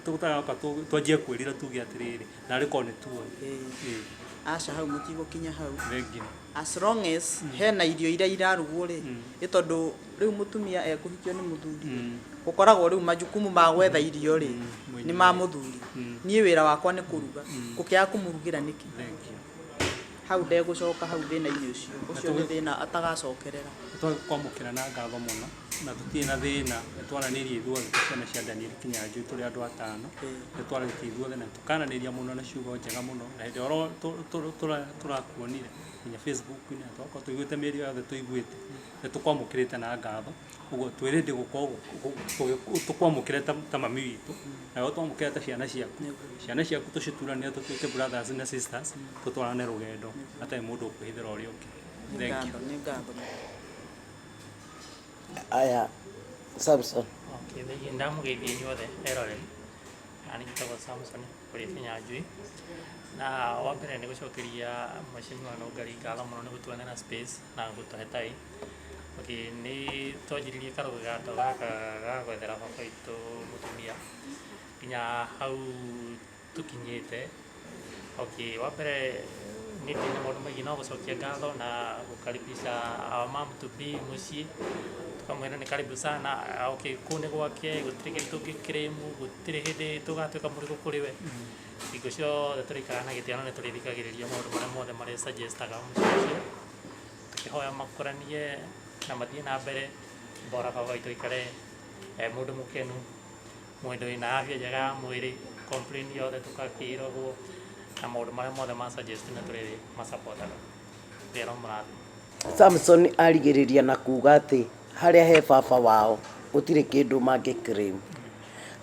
[SPEAKER 2] tũtanoka twanjie kwĩrira tuge atĩrĩrĩ narĩ korwo nĩ tuoĩ.
[SPEAKER 4] Aca hau mũtigũkinya hau.
[SPEAKER 2] Thengiũ.
[SPEAKER 4] As long as hena irio iria irarugwo rĩ, nĩ tondũ rĩu mũtumia ekũhikio nĩ mũthuri, gũkoragwo rĩu majukumu ma gwetha irio rĩ, nĩ ma mũthuri. Niĩ wĩra wakwa nĩ kũruga, ngũkĩaga kũmũrugĩra nĩkĩ? Hau ndegũcoka hau thĩna-inĩ ũcio, ũcio nĩ thĩna atagacokerera.
[SPEAKER 2] Nĩ twamũkĩra na ngatho mũno na tũtirĩ na thĩna, nĩ twaranĩirie ithuothe twĩ ciana cia Daniel Kinyanjui tũrĩ andũ atano, nĩ twarĩtie ithuothe na tũkaranĩria mũno na ciugo njega mũno, na hĩndĩ ĩrĩa tũrakuonire nginya Facebook-inĩ na twakorwo tũiguĩte mĩario yothe tũiguĩte, nĩ tũkwamũkĩrĩte na ngatho, ũguo twĩ ready gũkorwo tũkwamũkĩre ta mami witũ, nawe ũtwamũkĩre ta ciana ciaku, ciana ciaku tũcituranĩre tũtuĩke brothers na sisters, tũtwarane rũgendo hatarĩ mũndũ ũkwĩhithĩra ũrĩa ũngĩ.
[SPEAKER 4] Nĩ
[SPEAKER 2] Thengiũ.
[SPEAKER 4] ngatho, nĩ ngatho.
[SPEAKER 1] Aya, Samson.
[SPEAKER 3] Okay, thengiũ. Ndamũgeithia inyuothe eroreri, na niĩ njĩtagwo Samson ũrĩa Kinyanjui, na wa mbere nĩ gũcokeria mheshimiwa Nũngari ngatho mũno nĩ gũtuonera space na gũtũhe time. Okay, nĩ twanjĩrĩirie karũgendo gaka ga gwethera baba witũ mũtumia nginya hau tũkinyĩte. Okay, wa mbere niĩ ndirĩ na maũndũ maingĩ no gũcokia ngatho na gũkaribisha our mom to be mũciĩ, tũkamwĩra nĩ karibu sana. Okay, kũu nĩ gwake, gũtirĩ kĩndũ tũngĩ claim, gũtirĩ hĩndĩ tũgatuĩka mũrigo kũrĩ we. Hingo ciothe tũrĩikaraga na gĩtĩo na nĩ tũrĩthikagĩrĩria maũndũ marĩa mothe marĩ suggest aga mũciĩ ũcio, tũkĩhoya makũranie na mathiĩ na mbere, bora baba witũ aikare e mũndũ mũkenu, mũndũ wĩna afya njega ya mwĩrĩ, complain yothe tũgakĩragwo na maũndũ marĩa mothe ma suggest nĩ tũrĩ masapotaga. Ngai aromũrathima.
[SPEAKER 1] Samson arigĩrĩria na kuga atĩ harĩa he baba wao gũtirĩ kĩndũ mangĩ claim.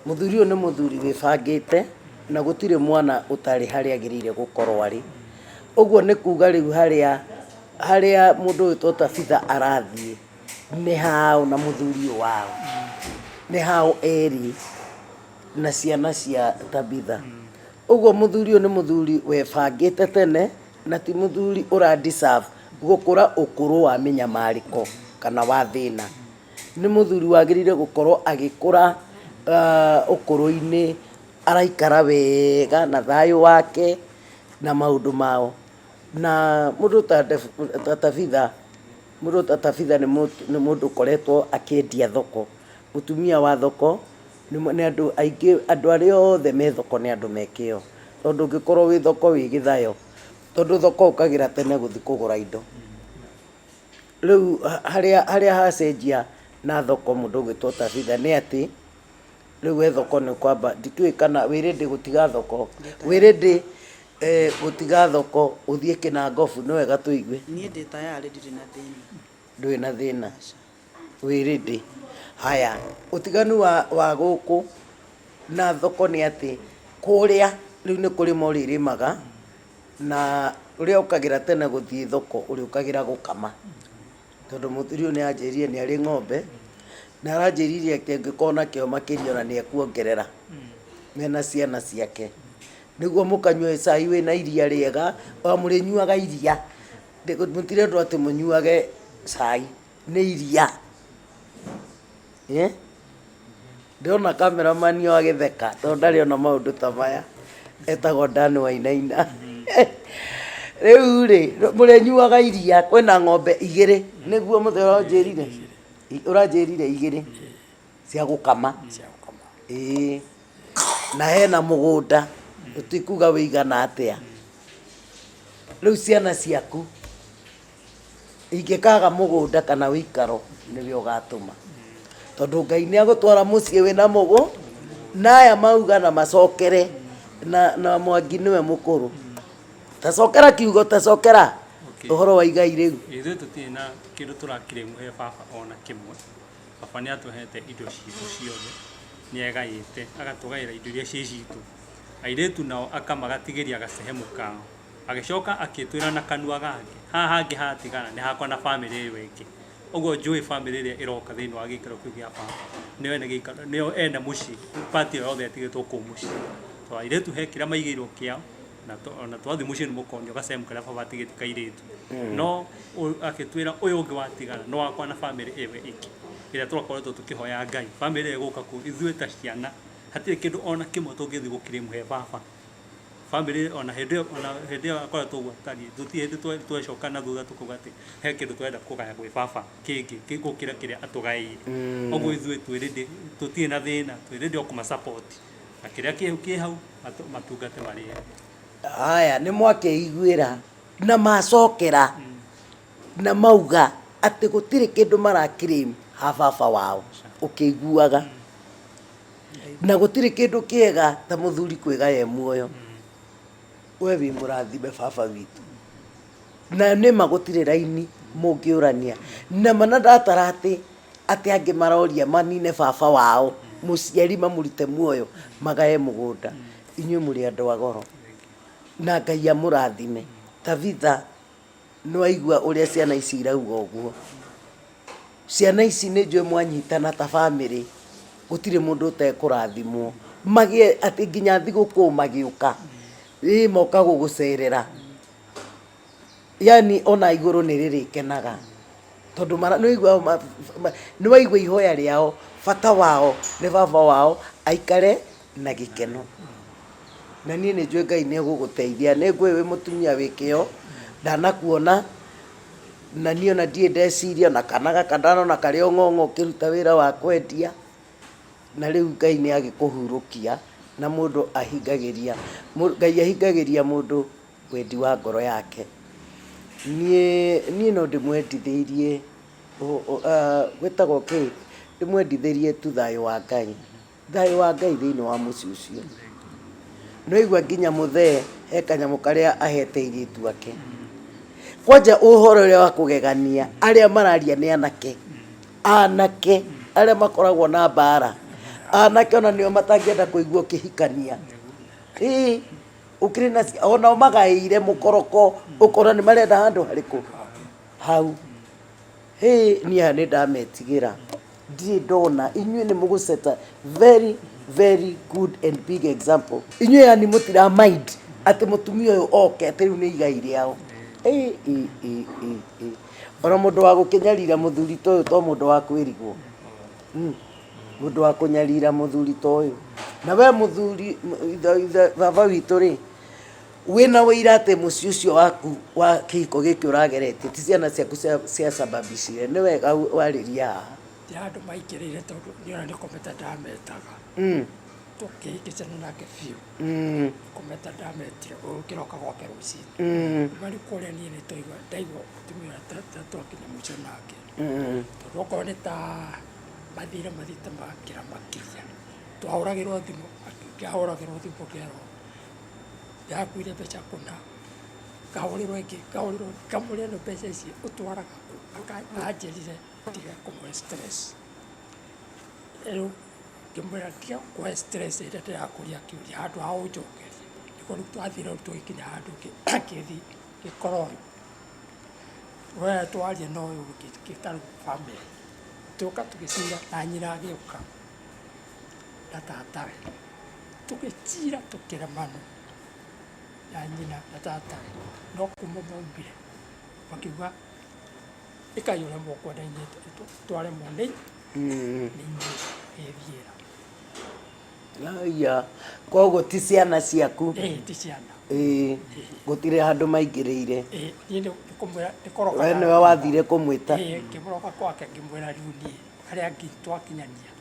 [SPEAKER 1] Mũthuri ũyũ nĩ mũthuri wĩbangĩte na gũtirĩ mwana ũtarĩ harĩa agĩrĩire gũkorwo arĩ. Ũguo nĩ kuga rĩu harĩa Harĩa mũndũ ũyũ wĩtwo Tabitha arathiĩ nĩ hao na mũthuri ũyũ wao, nĩ hao erĩ na ciana cia Tabitha. Ũguo mũthuri ũyũ nĩ mũthuri webangĩte tene na ti mũthuri ũra deserve gũkũra ũkũrũ wa mĩnyamarĩko kana wa thĩna. Nĩ mũthuri wagĩrĩire gũkorwo agĩkũra ũkũrũ-inĩ araikara wega na thayũ wake na maũndũ mao. Na mũndũ ta Tabitha, mũndũ ta Tabitha nĩ mũndũ ũkoretwo akĩendia thoko. Mũtumia wa thoko nĩ andũ aingĩ, andũ arĩa othe me thoko nĩ andũ me kĩo. Tondũ ũngĩkorwo wĩ thoko wĩ gĩthayo, tondũ thoko ũkagĩra tene gũthiĩ kũgũra indo. Rĩu harĩa harĩa hacenjia na thoko mũndũ ũgwĩtwo Tabitha nĩ atĩ, rĩu we thoko nĩ ũkwamba, ndikĩũĩ kana wĩ ready gũtiga thoko, wĩ ready gũtiga thoko ũthiĩ kĩnangobu nĩ wega tũigue.
[SPEAKER 4] Niĩ ndĩ tayarĩ ndirĩ na thĩna.
[SPEAKER 1] Ndũrĩ na thĩna? Aca. Wĩ ready? Haya, ũtiganu wa wa gũkũ na thoko nĩ atĩ, kũrĩa rĩu nĩ kũrĩma ũrĩrĩmaga, Na ũrĩa ũkagĩra tene gũthiĩ thoko ũrĩũkagĩra gũkama. Tondũ mũthuri ũyũ nĩ anjĩrire nĩ arĩ ng'ombe, na aranjĩrire atĩ angĩkorwo na kĩo makĩria ona nĩ ekuongerera mena ciana ciake. Nĩguo mũkanyue cai wĩna iria rĩega, ona mũrĩnyuaga iria, mũtirendwo atĩ mũnyuage cai, nĩ iria. Ndĩrona camera man o agĩtheka tondũ ndarĩ ona maũndũ ta maya, etagwo Dan Wainaina. Rĩu rĩ, mũrĩnyuaga iria, kwĩna ng'ombe igĩrĩ, nĩguo mũthee ũranjĩrire? Ũranjĩrire igĩrĩ cia gũkama. Ĩĩ, na hena mũgũnda, tũtikuga wĩigana atĩa. Rĩu ciana ciaku Ingĩkaga mũgũnda kana ũikaro nĩwe ũgatũma. Tondũ Ngai nĩ agũtwara mũciĩ wĩna mũgũ, na aya mauga na macokere na, na Mwangi nĩwe mũkũrũ. Tacokera kiugo, tacokera ũhoro wa igai rĩu.
[SPEAKER 2] Ithuĩ tũtirĩ na kĩndũ tũrakirĩmu he baba ona kĩmwe. Baba nĩ atũhete indo citũ ciothe, nĩ agaĩte, agatũgaĩra indo iria ciĩ citũ. Airĩtu nao akamagatigĩria gacehemu kao. Agĩcoka akĩtwĩra na kanua gake, haha hangĩ hatigara nĩ hakwa na bamĩrĩ ĩyo ĩngĩ. Ũguo njũĩ bamĩrĩ ĩrĩa ĩroka thĩinĩ wa gĩikaro kĩu gĩa baba nĩo ene gĩikaro, nĩo ene mũciĩ, part ĩyo yothe ĩtigĩtwo kũu mũciĩ. To airĩtu he kĩrĩa maigĩirwo kĩao, na ona twathiĩ mũciĩ nĩ mũkonio gacehemu karĩa baba atigĩtie ka airĩtu. No agĩtwĩra ũyũ ũngĩ watigara nĩ wakwa na bamĩrĩ ĩyo ĩngĩ, ĩrĩa tũkoretwo tũkĩhoya Ngai. Bamĩrĩ ĩyo ĩgũka kũu, ithuĩ ta ciana hatirĩ kĩndũ ona kĩmwe tũngĩthiĩ gũ claim he baba. Bamĩrĩ ona hĩndĩ ĩyo ona hĩndĩ ĩyo akoretwo ũguo atariĩ, tũtirĩ hĩndĩ twecoka na thutha tũkauga atĩ he kĩndũ tũrenda kũgaya gwĩ baba kĩngĩ gũkĩra kĩrĩa atũgaĩire. Ũguo ithuĩ twĩ ready, tũtirĩ na thĩna, twĩ ready o kũma support na kĩrĩa kĩ hau matungate marĩe.
[SPEAKER 1] Haya, nĩ mwakĩiguĩra na macokera na mauga atĩ gũtirĩ kĩndũ mara claim ha baba wao ũkĩiguaga. Na gũtirĩ kĩndũ kĩega ta mũthuri kwĩgaya e muoyo. We wĩ mũrathime baba witũ. Na nĩma gũtirĩ raini mũngĩũrania. Nama na ndatara atĩ, atĩ angĩ maroria manine baba wao, mũciari mamũrute muoyo, magae mũgũnda. Inyuĩ mũrĩ andũ a goro. Na Ngai amũrathime. Tabitha, nĩwaigua ũrĩa ciana ici irauga ũguo. Ciana ici nĩ njũĩ mwanyitana ta bamĩrĩ, gũtirĩ mũndũ ũtekũrathimwo. Magĩe atĩ nginya thigũkũ magĩũka, ĩ moka gũgũcerera. Yaani ona igũrũ nĩ rĩrĩkenaga. Tondũ nĩ waigua ihoya rĩao, bata wao nĩ baba wao aikare na gĩkeno. Na niĩ nĩ njũĩ Ngai nĩ egũgũteithia. Nĩ ngũĩ wĩ mũtumia wĩ kĩo, ndanakuona. Na niĩ ona ndirĩ ndeciria ona kana gaka ndanona karĩ o ng'ong'o ũkĩruta wĩra wa kwendia, na rĩu Ngai nĩ agĩkũhurũkia, na mũndũ ahingagĩria, Ngai ahingagĩria mũndũ wendi wa ngoro yake. Niĩ niĩ no ndĩmwendithĩirie gwĩtagwo kĩ, ndĩmwendithĩrie tu thayũ wa Ngai. Thayũ wa Ngai thĩinĩ wa mũciĩ ũcio. Nĩwaigua nginya mũthee he kanyamũ karĩa ahete airĩtu ake. Kwanja ũhoro ũrĩa wa kũgegania, arĩa mararia nĩ anake. Anake arĩa makoragwo na mbara. Anake ona nĩo matangĩenda kũigua ũkĩhikania. Ĩĩ, ũkĩrĩ na onao magaĩire mũkoroko ũkona nĩ marenda handũ harĩkũ? Hau. Hĩ, niĩ aya nĩ ndametigĩra. Ndirĩ ndona, inyuĩ nĩ mũgũseta very very good and big example. Inyuĩ yani mũtira mind atĩ mũtumia ũyũ oke atĩ rĩu nĩ igai rĩao. Ĩ, ĩ, ĩ, ĩ, ĩ. Ona mũndũ wa gũkĩnyarira mũthuri ta ũyũ to mũndũ wa kwĩrigwo. Mũndũ wa kũnyarira mũthuri ta ũyũ. Na we mũthuri, ithe baba witũ rĩ, wĩna ũira atĩ mũciĩ ũcio waku wa kĩhiko gĩkĩ ũrageretie ti ciana ciaku ciacababicire, nĩ wega warĩrie haha.
[SPEAKER 10] Ti handũ maingĩrĩire tondũ niĩ ona nĩ kũmeta ndametaga. Tũkĩhĩngĩcana nake biũ. Kũmeta ndametire ũkĩroka gwake rũcinĩ. Kuma rĩu kũrĩa niĩ nĩ twaigua ndaigua mũtumia ũrĩa ta twakinya mũico nake. Tondũ okorwo nĩ ta mathire mathiĩte makĩra makĩria. Twahũragĩrwo thimũ, ngĩahũragĩrwo thimũ ngerwo ndakuire mbeca kũna, ngahũrĩrwo ĩngĩ, ngahũrĩrwo ĩngĩ, ngamũria ĩno mbeca ici ũtwaraga kũ? Anjĩrire ndige kũmũhe stress. Rĩu ngĩmwĩra ndige gũkũhe stress hĩndĩ ĩrĩa ndĩrakũria kĩũria handũ ha ũnjokerie. Nĩguo rĩu twathire tũgĩkinya handũ ngĩthiĩ ngĩkora ũyũ, we twaria na ũyũ ũngĩ ta rĩu bamĩrĩ. Tũgĩũka tũgĩcira na nyina agĩũka na tatawe. Tũgĩcira tũkĩremana na nyina na tatawe, no kuma maumire makiuga ĩkai ũrĩa mũkwenda inyuĩ twaremwo nĩ inyuĩ gwĩthiĩra.
[SPEAKER 1] Aya, koguo ti ciana ciaku?
[SPEAKER 10] Ĩĩ ti ciana.
[SPEAKER 1] Ĩĩ, gũtirĩ handũ maingĩrĩire.
[SPEAKER 10] Ĩĩ, niĩ nĩ kũmwĩra nĩ kũroka.
[SPEAKER 1] We nĩwe wathire kũmwĩta?
[SPEAKER 10] Ĩĩ, ngĩmũroka gwake ngĩmwĩra rĩu niĩ harĩa twakinyania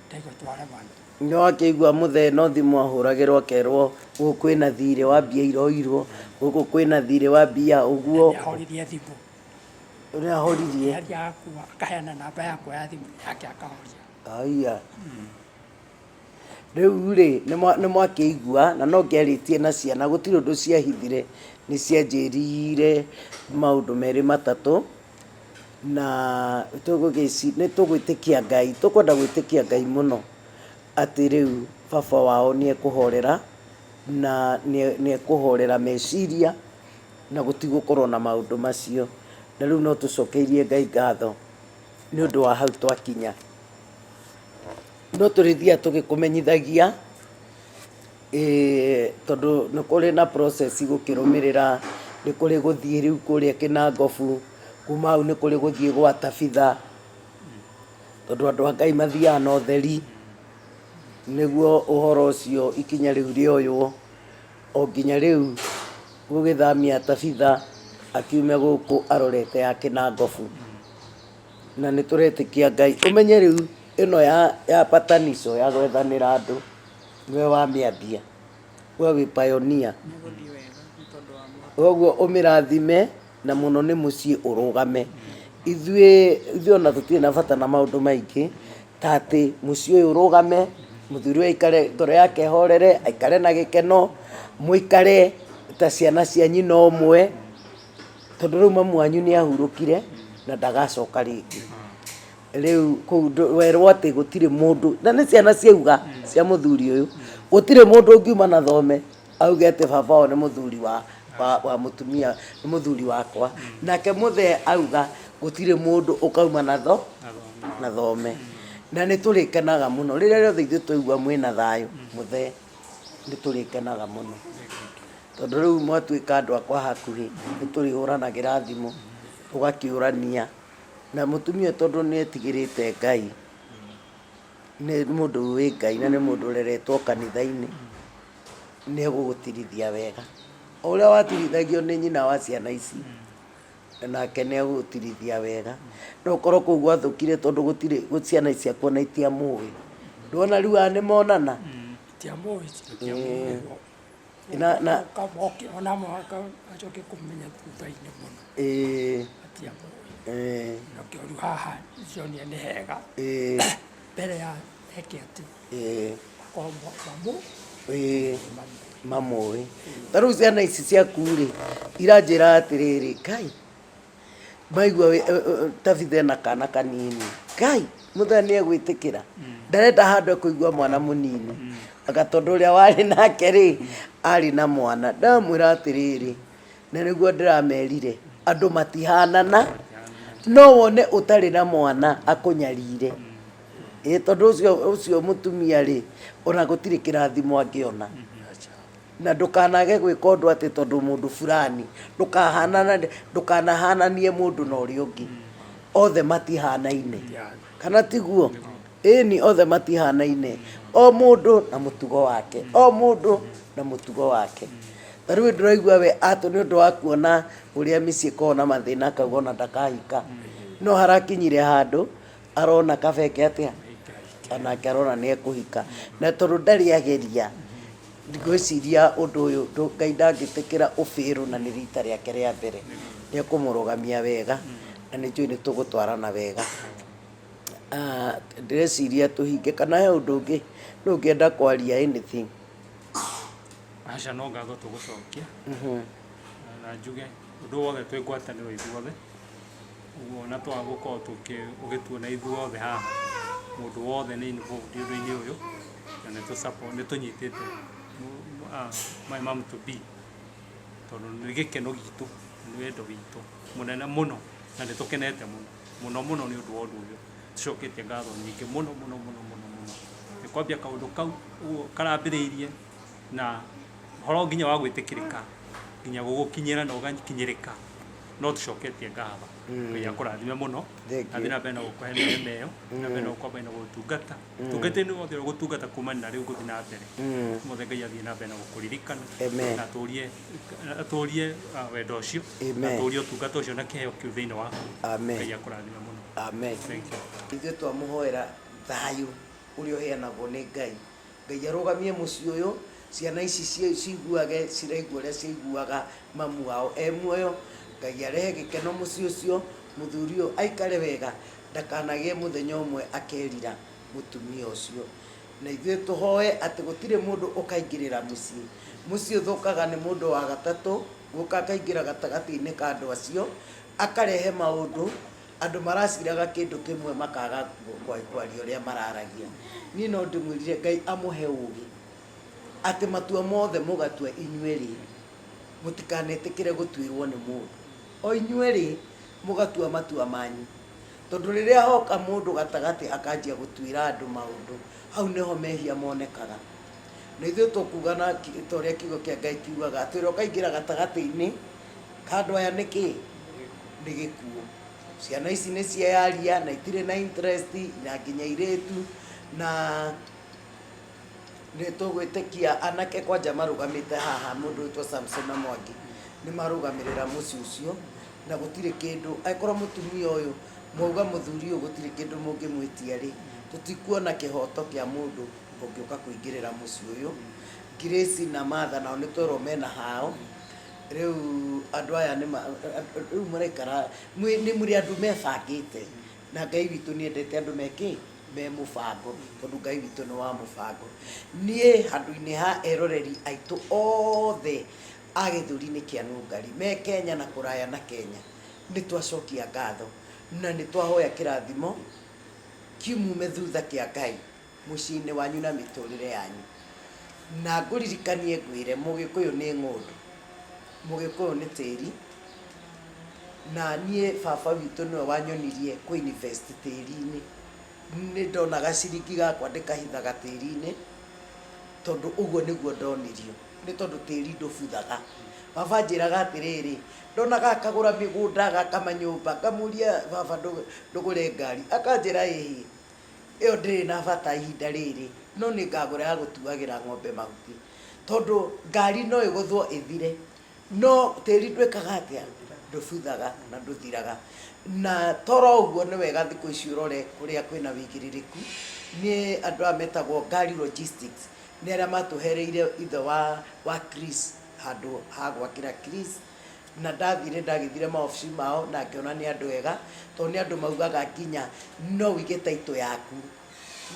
[SPEAKER 10] ndaigua twaremana.
[SPEAKER 1] Nĩ wakĩigua mũthee no thimũ ahũragĩrwo akerwo gũkũ kwĩna thirĩ wa mbia iroirwo, gũkũ kwĩna thirĩ wa mbia ũguo.
[SPEAKER 10] Nĩ ahoririe thimũ.
[SPEAKER 1] Nĩ ahoririe?
[SPEAKER 10] Nĩ athiaga kuo akaheana namba yakwa ya thimũ yake akahoria.
[SPEAKER 1] Aya. Rĩu rĩ, nĩ mwakĩigua na no ngĩarĩtie na ciana gũtirĩ ũndũ ciahithire, nĩ cianjĩrire maũndũ merĩ matatũ. Na nĩ tũgwĩtĩkia Ngai, tũkwenda gwĩtĩkia Ngai mũno atĩ rĩu baba wao nĩ ekũhorera na nĩ ekũhorera meciria na gũtigũkorwo na maũndũ macio. Na rĩu no tũcokeirie Ngai ngatho nĩ ũndũ wa hau twakinya. No tũrĩthiaga tũgĩkũmenyithagia Ĩĩ tondũ nĩ kũrĩ na process gũkĩrũmĩrĩra, nĩ kũrĩ gũthiĩ rĩu kũrĩa Kĩnangobu, kuma hau nĩ kũrĩ gũthiĩ gwa Tabitha, tondũ andũ a Ngai mathiaga na ũtheri, nĩguo ũhoro ũcio ikinya rĩu rĩoywo, o nginya rĩu gũgĩthamia Tabitha akiume gũkũ arorete ya Kĩnangobu. Na nĩ tũretĩkia Ngai, ũmenye rĩu ĩno ya patanisho ya gwethanĩra andũ. Nĩwe wamĩambia, we wĩ pioneer. Koguo ũmĩrathime na mũno nĩ mũciĩ ũrũgame. Ithuĩ ithuĩ ona tũtirĩ na bata na maũndũ maingĩ ta atĩ mũciĩ ũyũ ũrũgame, mũthuri ũyũ aikare ngoro yake ĩhorere, aikare na gĩkeno, mũikare ta ciana cia nyina ũmwe, tondũ rĩu mamu wanyu nĩ ahurũkire na ndagacoka rĩngĩ. Rĩu kũu werwo atĩ gũtirĩ mũndũ, na nĩ ciana ciauga cia mũthuri ũyũ, gũtirĩ mũndũ ũngiuma na thome auge atĩ baba wao nĩ mũthuri wa wa mũtumia, nĩ mũthuri wakwa. Nake mũthee auga gũtirĩ mũndũ ũkauma na tho na thome. Na nĩ tũrĩkenaga mũno rĩrĩa rĩothe ithuĩ twaigua mwĩna thayũ mũthee, nĩ tũrĩkenaga mũno. Tondũ rĩu mwatuĩka andũ akwa a hakuhĩ, nĩ tũrĩhũranagĩra thimũ, tũgakĩũrania. Na mũtumia ũyũ tondũ nĩ etigĩrĩte Ngai, nĩ mũndũ ũĩ Ngai na nĩ mũndũ ũreretwo kanitha-inĩ, nĩ egũgũtirithia wega. O ũrĩa watirithagio nĩ nyina wa ciana ici, nake nĩ egũgũtirithia wega. No ũkorwo kũu gwathũkire tondũ gũtirĩ ciana ici ciaku ona itiamũĩ. Ndwona rĩu aya nĩ monana?
[SPEAKER 10] Itiamũĩ.
[SPEAKER 1] Na na
[SPEAKER 10] Ona mũhaka acoke kũmenya thutha-inĩ mũno. Atiamũĩ. Nakĩo rĩu haha ndĩronire nĩ hega. Mbere ya eke atĩ. Akorwo mamũ.
[SPEAKER 1] Mamũĩ. Ta rĩu ciana ici ciaku rĩ, iranjĩra atĩrĩrĩ, Ngai, maigua Tabitha ena kana kanini, Ngai, mũthee nĩ egwĩtĩkĩra? Ndarenda handũ ekũigua mwana mũnini. Anga tondũ ũrĩa warĩ nake rĩ, arĩ na mwana. Ndamwĩra atĩrĩrĩ, na nĩguo ndĩramerire, Andũ matihanana, no wone ũtarĩ na mwana akũnyarire. Ĩ tondũ ũcio ũcio mũtumia rĩ, ona gũtirĩ kĩrathimo angĩona. Na ndũkanage gwĩka ũndũ atĩ tondũ mũndũ fulani, ndũkahanana ndũkanahananie mũndũ na ũrĩa ũngĩ. Othe matihanaine. Kana tiguo? Ĩni othe matihanaine. O mũndũ na mũtugo wake. O mũndũ na mũtugo wake. Ta rĩu ndĩraigua we atũ nĩ ũndũ wa kuona ũrĩa mĩciĩ ĩkoragwo na mathĩna akauga ona ndakahika. No harakinyire handũ arona kaba eke atĩa? Onake arona nĩ ekũhika. Na tondũ ndarĩ ageria, ngwĩciria ũndũ ũyũ Ngai ndangĩtĩkĩra ũbĩrũ na nĩ rita rĩake rĩa mbere. Nĩ ekũmũrũgamia wega na nĩ njũĩ nĩ tũgũtwarana wega. Ndĩreciria tũhinge kana he ũndũ ũngĩ nũ ũngĩenda kwaria anything?
[SPEAKER 2] Aca no ngatho tũgũcokia na njuge ũndũ wothe twĩ ngwatanĩro ithuothe, ũguo ona twaga gũkorwo ũgĩtuona ithuothe haha, mũndũ wothe nĩ involved ũndũ-inĩ ũyũ na nĩ tũ support nĩ tũnyitĩte my mom to be tondũ nĩ gĩkeno gitũ na nĩ wendo witũ mũnene mũno na nĩ tũkenete mũno mũno mũno nĩ ũndũ wa ũndũ ũyũ. Tũcoketie ngatho nyingĩ mũno mũno mũno mũno mũno nĩ kwambia kaũndũ kau ũguo karambĩrĩirie na ũhoro nginya wa gwĩtĩkĩrĩka nginya gũgũkinyĩra na ũgakinyĩrĩka no tũcoketie ngatho. Ngai akũrathime mũno
[SPEAKER 1] Thank
[SPEAKER 2] na
[SPEAKER 1] you.
[SPEAKER 2] athiĩ na mbere na gũkũhe neema ĩyo na mbere na gũkũhe na gũgũtungata ũtungata-inĩ wothe ũrĩa ũgũtungata kumania na rĩu gũthiĩ na mbere mothe Ngai athiĩ na mbere na gũkũririkana
[SPEAKER 1] Amen.
[SPEAKER 2] na atũrie atũrie wendo ũcio na
[SPEAKER 1] Amen.
[SPEAKER 2] atũrie ũtungata ũcio na kĩheo kĩu thĩinĩ waku.
[SPEAKER 1] Amen.
[SPEAKER 2] Ngai akũrathime mũno.
[SPEAKER 1] Amen.
[SPEAKER 2] Thank you.
[SPEAKER 1] Ithuĩ twamũhoera thayũ ũrĩa ũheanagwo nĩ Ngai. Ngai arũgamie mũciĩ ũyũ, ciana ici ciguage ciraigua ũrĩa ciaiguaga mamu wao e muoyo. Ngai arehe gĩkeno mũciĩ ũcio, mũthuri ũyũ aikare wega, ndakanagĩe mũthenya ũmwe akerira mũtumia ũcio. Na ithuĩ tũhoe atĩ gũtirĩ mũndũ ũkaingĩrĩra mũciĩ. Mũciĩ ũthũkaga nĩ mũndũ wa gatatũ, gũka akaingĩra gatagatĩ-inĩ ka andũ acio, akarehe maũndũ, andũ maraciraga kĩndũ kĩmwe makaga kwaria ũrĩa mararagia. Niĩ no ndĩmwĩrire Ngai amũhe ũgĩ, atĩ matua mothe mũgatua inyuerĩ, mũtikanetĩkĩre gũtuĩrwo nĩ mũndũ. O inyuerĩ mũgatua matua manyu. Tondũ rĩrĩa hoka mũndũ gatagatĩ akanjia gũtuĩra andũ maũndũ, hau nĩho mehia monekaga. Na ithuĩ tũkuga na ta ũrĩa kiugo kĩa Ngai kiugaga, atĩ ũrĩa ũkaingĩra gatagatĩ-inĩ ka andũ aya nĩ kĩ? Nĩ gĩkuũ. Ciana ici nĩ cieyaria na itirĩ na interest na nginya airĩtu na nĩ tũgwĩtĩkia anake kwanja marũgamĩte haha mũndũ wĩtwo Samson na Mwangi nĩ marũgamĩrĩra mũciĩ ũcio na gũtirĩ kĩndũ angĩkorwo mũtumia ũyũ mwauga mũthuri ũyũ gũtirĩ kĩndũ mũngĩmwĩtia rĩ, tũtikuona kĩhoto kĩa mũndũ ũngĩũka kũingĩrĩra mũciĩ ũyũ. Grace na Martha nao nĩ twerwo mena hao, rĩu andũ aya nĩ rĩu mũraikara nĩ mũrĩ andũ mebangĩte na Ngai witũ nĩ endete andũ me kĩ? Me mũbango tondũ Ngai witũ nĩ wa mũbango. Niĩ handũ-inĩ ha eroreri aitũ othe a gĩthũri-inĩ kĩa Nũngari me Kenya na kũraya na Kenya, nĩ twacokia ngatho na nĩ twahoya kĩrathimo kimume thutha kĩa Ngai mũciĩ-inĩ wanyu na mĩtũrĩre yanyu. Na ngũririkanie ngwĩre Mũgĩkũyũ nĩ ng'ũndũ, Mũgĩkũyũ nĩ tĩri, na niĩ baba witũ nĩwe wanyonirie kũ invest tĩri-inĩ. Nĩ ndonaga ciringi gakwa ndĩkahithaga tĩri-inĩ, tondũ ũguo nĩguo ndonirio, nĩ tondũ tĩri ndũbuthaga. Baba anjĩraga atĩrĩrĩ, ndonaga akagũra mĩgũnda, agaka manyũmba, ngamũria baba ndũgũre ngari, akanjĩra ĩhĩ, ĩyo ndĩrĩ na bata ihinda rĩrĩ, no nĩ ngagũra ya gũtuagĩra ng'ombe mahuti. Tondũ ngari no ĩgũthwo ĩthire, no tĩri ndwĩkaga atĩa? Ndũbuthaga na ndũthiraga. Na toro ũguo nĩ wega thikũ ici ũrore kũrĩa kwĩna wĩigĩrĩrĩku, nĩ andũ aya metagwo Ngari Logistics, nĩ arĩa matũhereire ithe wa wa Chris handũ ha gwakĩra Chris, na ndathire ndagĩthire maobici mao na ngĩona nĩ andũ ega, tondũ nĩ andũ maugaga nginya no ũige title yaku,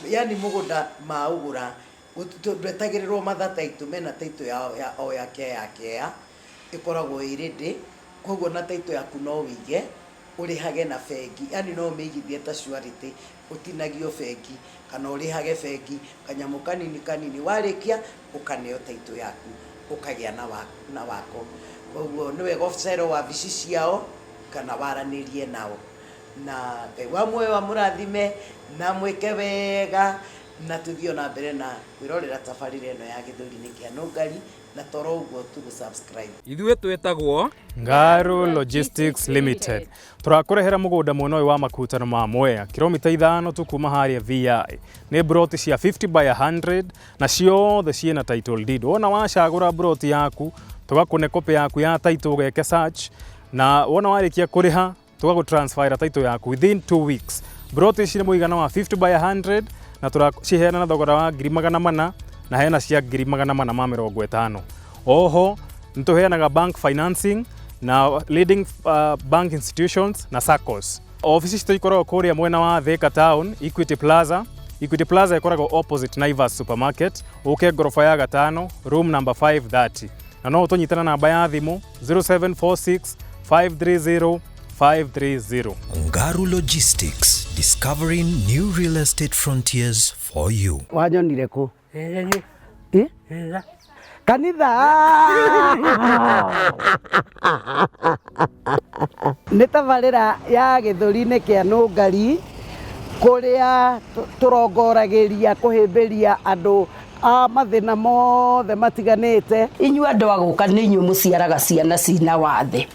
[SPEAKER 1] yaani mũgũnda maũgũra ndwetagĩrĩrwo matha title, mena title yao ya o ya kea kea, ĩkoragwo ĩ ready, koguo na title yaku no ũige, ũrĩhage na bengi, yaani no ũmĩigithie ta surety, ũtinagio bengi, kana ũrĩhage bengi kanyamũ kanini kanini, warĩkia ũkaneo title yaku, ũkagĩa na wako. Koguo nĩ wega ũcere wabici ciao. kana waranĩrie nao. Na Ngai wa muoyo amũrathime na mwĩke wega na tũthiĩ ona mbere na kwĩrorera tabarĩra ĩno ya Gĩthũri-inĩ kĩa Nũngari na toro ũguo tu gũ subscribe.
[SPEAKER 11] Ithuĩ twĩtagwo
[SPEAKER 2] Ngaru Logistics Limited. Tũrakũrehera mũgũnda mwena ũyũ wa makutano ma Mwea, kilomita ithano tu kuma harĩa VI. Nĩ broti cia 50 by 100 na ciothe ciĩna title deed. Wona wacagũra broti yaku, tũgakũne copy yaku ya title ũgeke search, na wona warĩkia kũrĩha tũgagũ transfer title yaku within 2 weeks. Broti ici nĩ mũigana wa 50 by 100 na tũraciheana na thogora wa 400,000 na hena cia 450,000. Oho nĩ tũheanaga bank financing na leading bank institutions na SACCOs. Ofici citũ ikoragwo kũrĩa mwena wa Thika Town, Equity Plaza. Equity Plaza ĩkoragwo opposite Naivas Supermarket, ũke ngoroba ya gatano, room number 530. Na no ũtũnyite na namba ya thimũ 0746 530 530.
[SPEAKER 5] Ngaru Logistics, discovering new real estate frontiers for you.
[SPEAKER 1] Wanyonire kũ? Eh? Kanitha. Nĩ tabarĩra ya Gĩthũri-inĩ kĩa Nũngari kũrĩa tũrongoragĩria kũhĩmbĩria andũ a mathĩna mothe matiganĩte.
[SPEAKER 8] Inyuĩ andũ a gũka nĩ inyuĩ mũciaraga ciana cina wathe,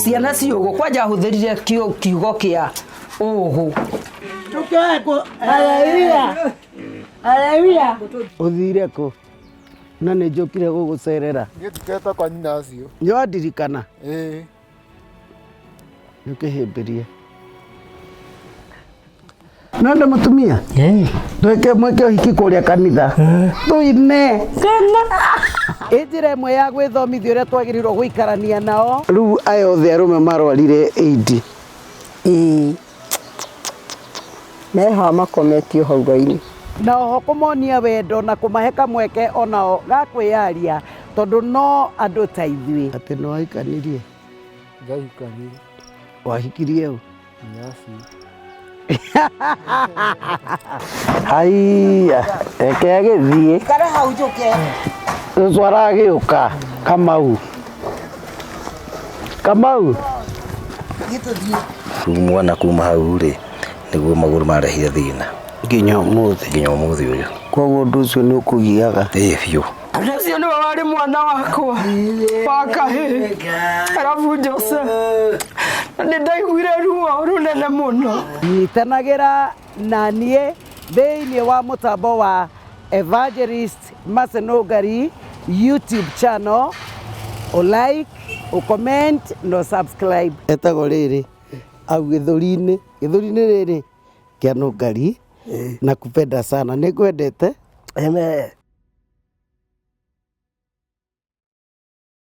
[SPEAKER 8] ciana ciũgũ. Kwanja ahũthĩrire kiugo kĩa ũgũ.
[SPEAKER 1] Haleluya. Haleluya. Ũthire kũ? Na nĩ njũkire gũgũcerera.
[SPEAKER 7] Niĩ ndiketa kwa nyina acio.
[SPEAKER 1] Nĩ wandirikana?
[SPEAKER 7] Ĩĩ.
[SPEAKER 1] Nĩ ũkĩhĩmbĩrie. No nĩ mũtumia? Twĩke mwĩke ũhiki kũrĩa kanitha. Tũine. Ĩ njĩra ĩmwe ya gwĩthomithia ũrĩa twagĩrĩirwo gũikarania nao. Rĩu aya othe arũme marwarire AIDS.
[SPEAKER 8] Ĩĩ. Meha makometio hau raini.
[SPEAKER 1] Na oho kũmonia wendo na kũmahe kamweke onao ga kwĩyaria tondũ no andũ ta ithuĩ. Atĩ nĩ wahikanirie?
[SPEAKER 7] Ndahikanirie.
[SPEAKER 1] Wahikirie ũ?
[SPEAKER 7] Nyina acio.
[SPEAKER 1] Haiya, reke agĩthiĩ.
[SPEAKER 8] Ikara hau njũke.
[SPEAKER 1] Cũcũ aragĩũka, Kamau. Kamau.
[SPEAKER 9] Rĩu mwana kuma hau rĩ, nĩguo magũrũ marehire thĩna.
[SPEAKER 1] Nginya ũmũthĩ.
[SPEAKER 9] Nginya ũmũthĩ ũyũ.
[SPEAKER 1] Koguo ũndũ ũcio nĩ ũkũgiaga?
[SPEAKER 9] Ĩĩ biũ.
[SPEAKER 6] Ũcio nĩwe warĩ mwana wakwa wa kahĩĩ, arabu Jose, na nĩ ndaiguire ruo rũnene mũno.
[SPEAKER 1] Nyitanagĩra na niĩ thĩinĩ wa mũtambo wa Evangelist Mercy Nũngari YouTube channel, ũ like, ũ comment na ũ subscribe. Etagwo rĩrĩ au gĩthũri-inĩ, gĩthũri-inĩ rĩrĩ kĩa Nũngari na kupenda sana, nĩ ngwendete.
[SPEAKER 8] Amen.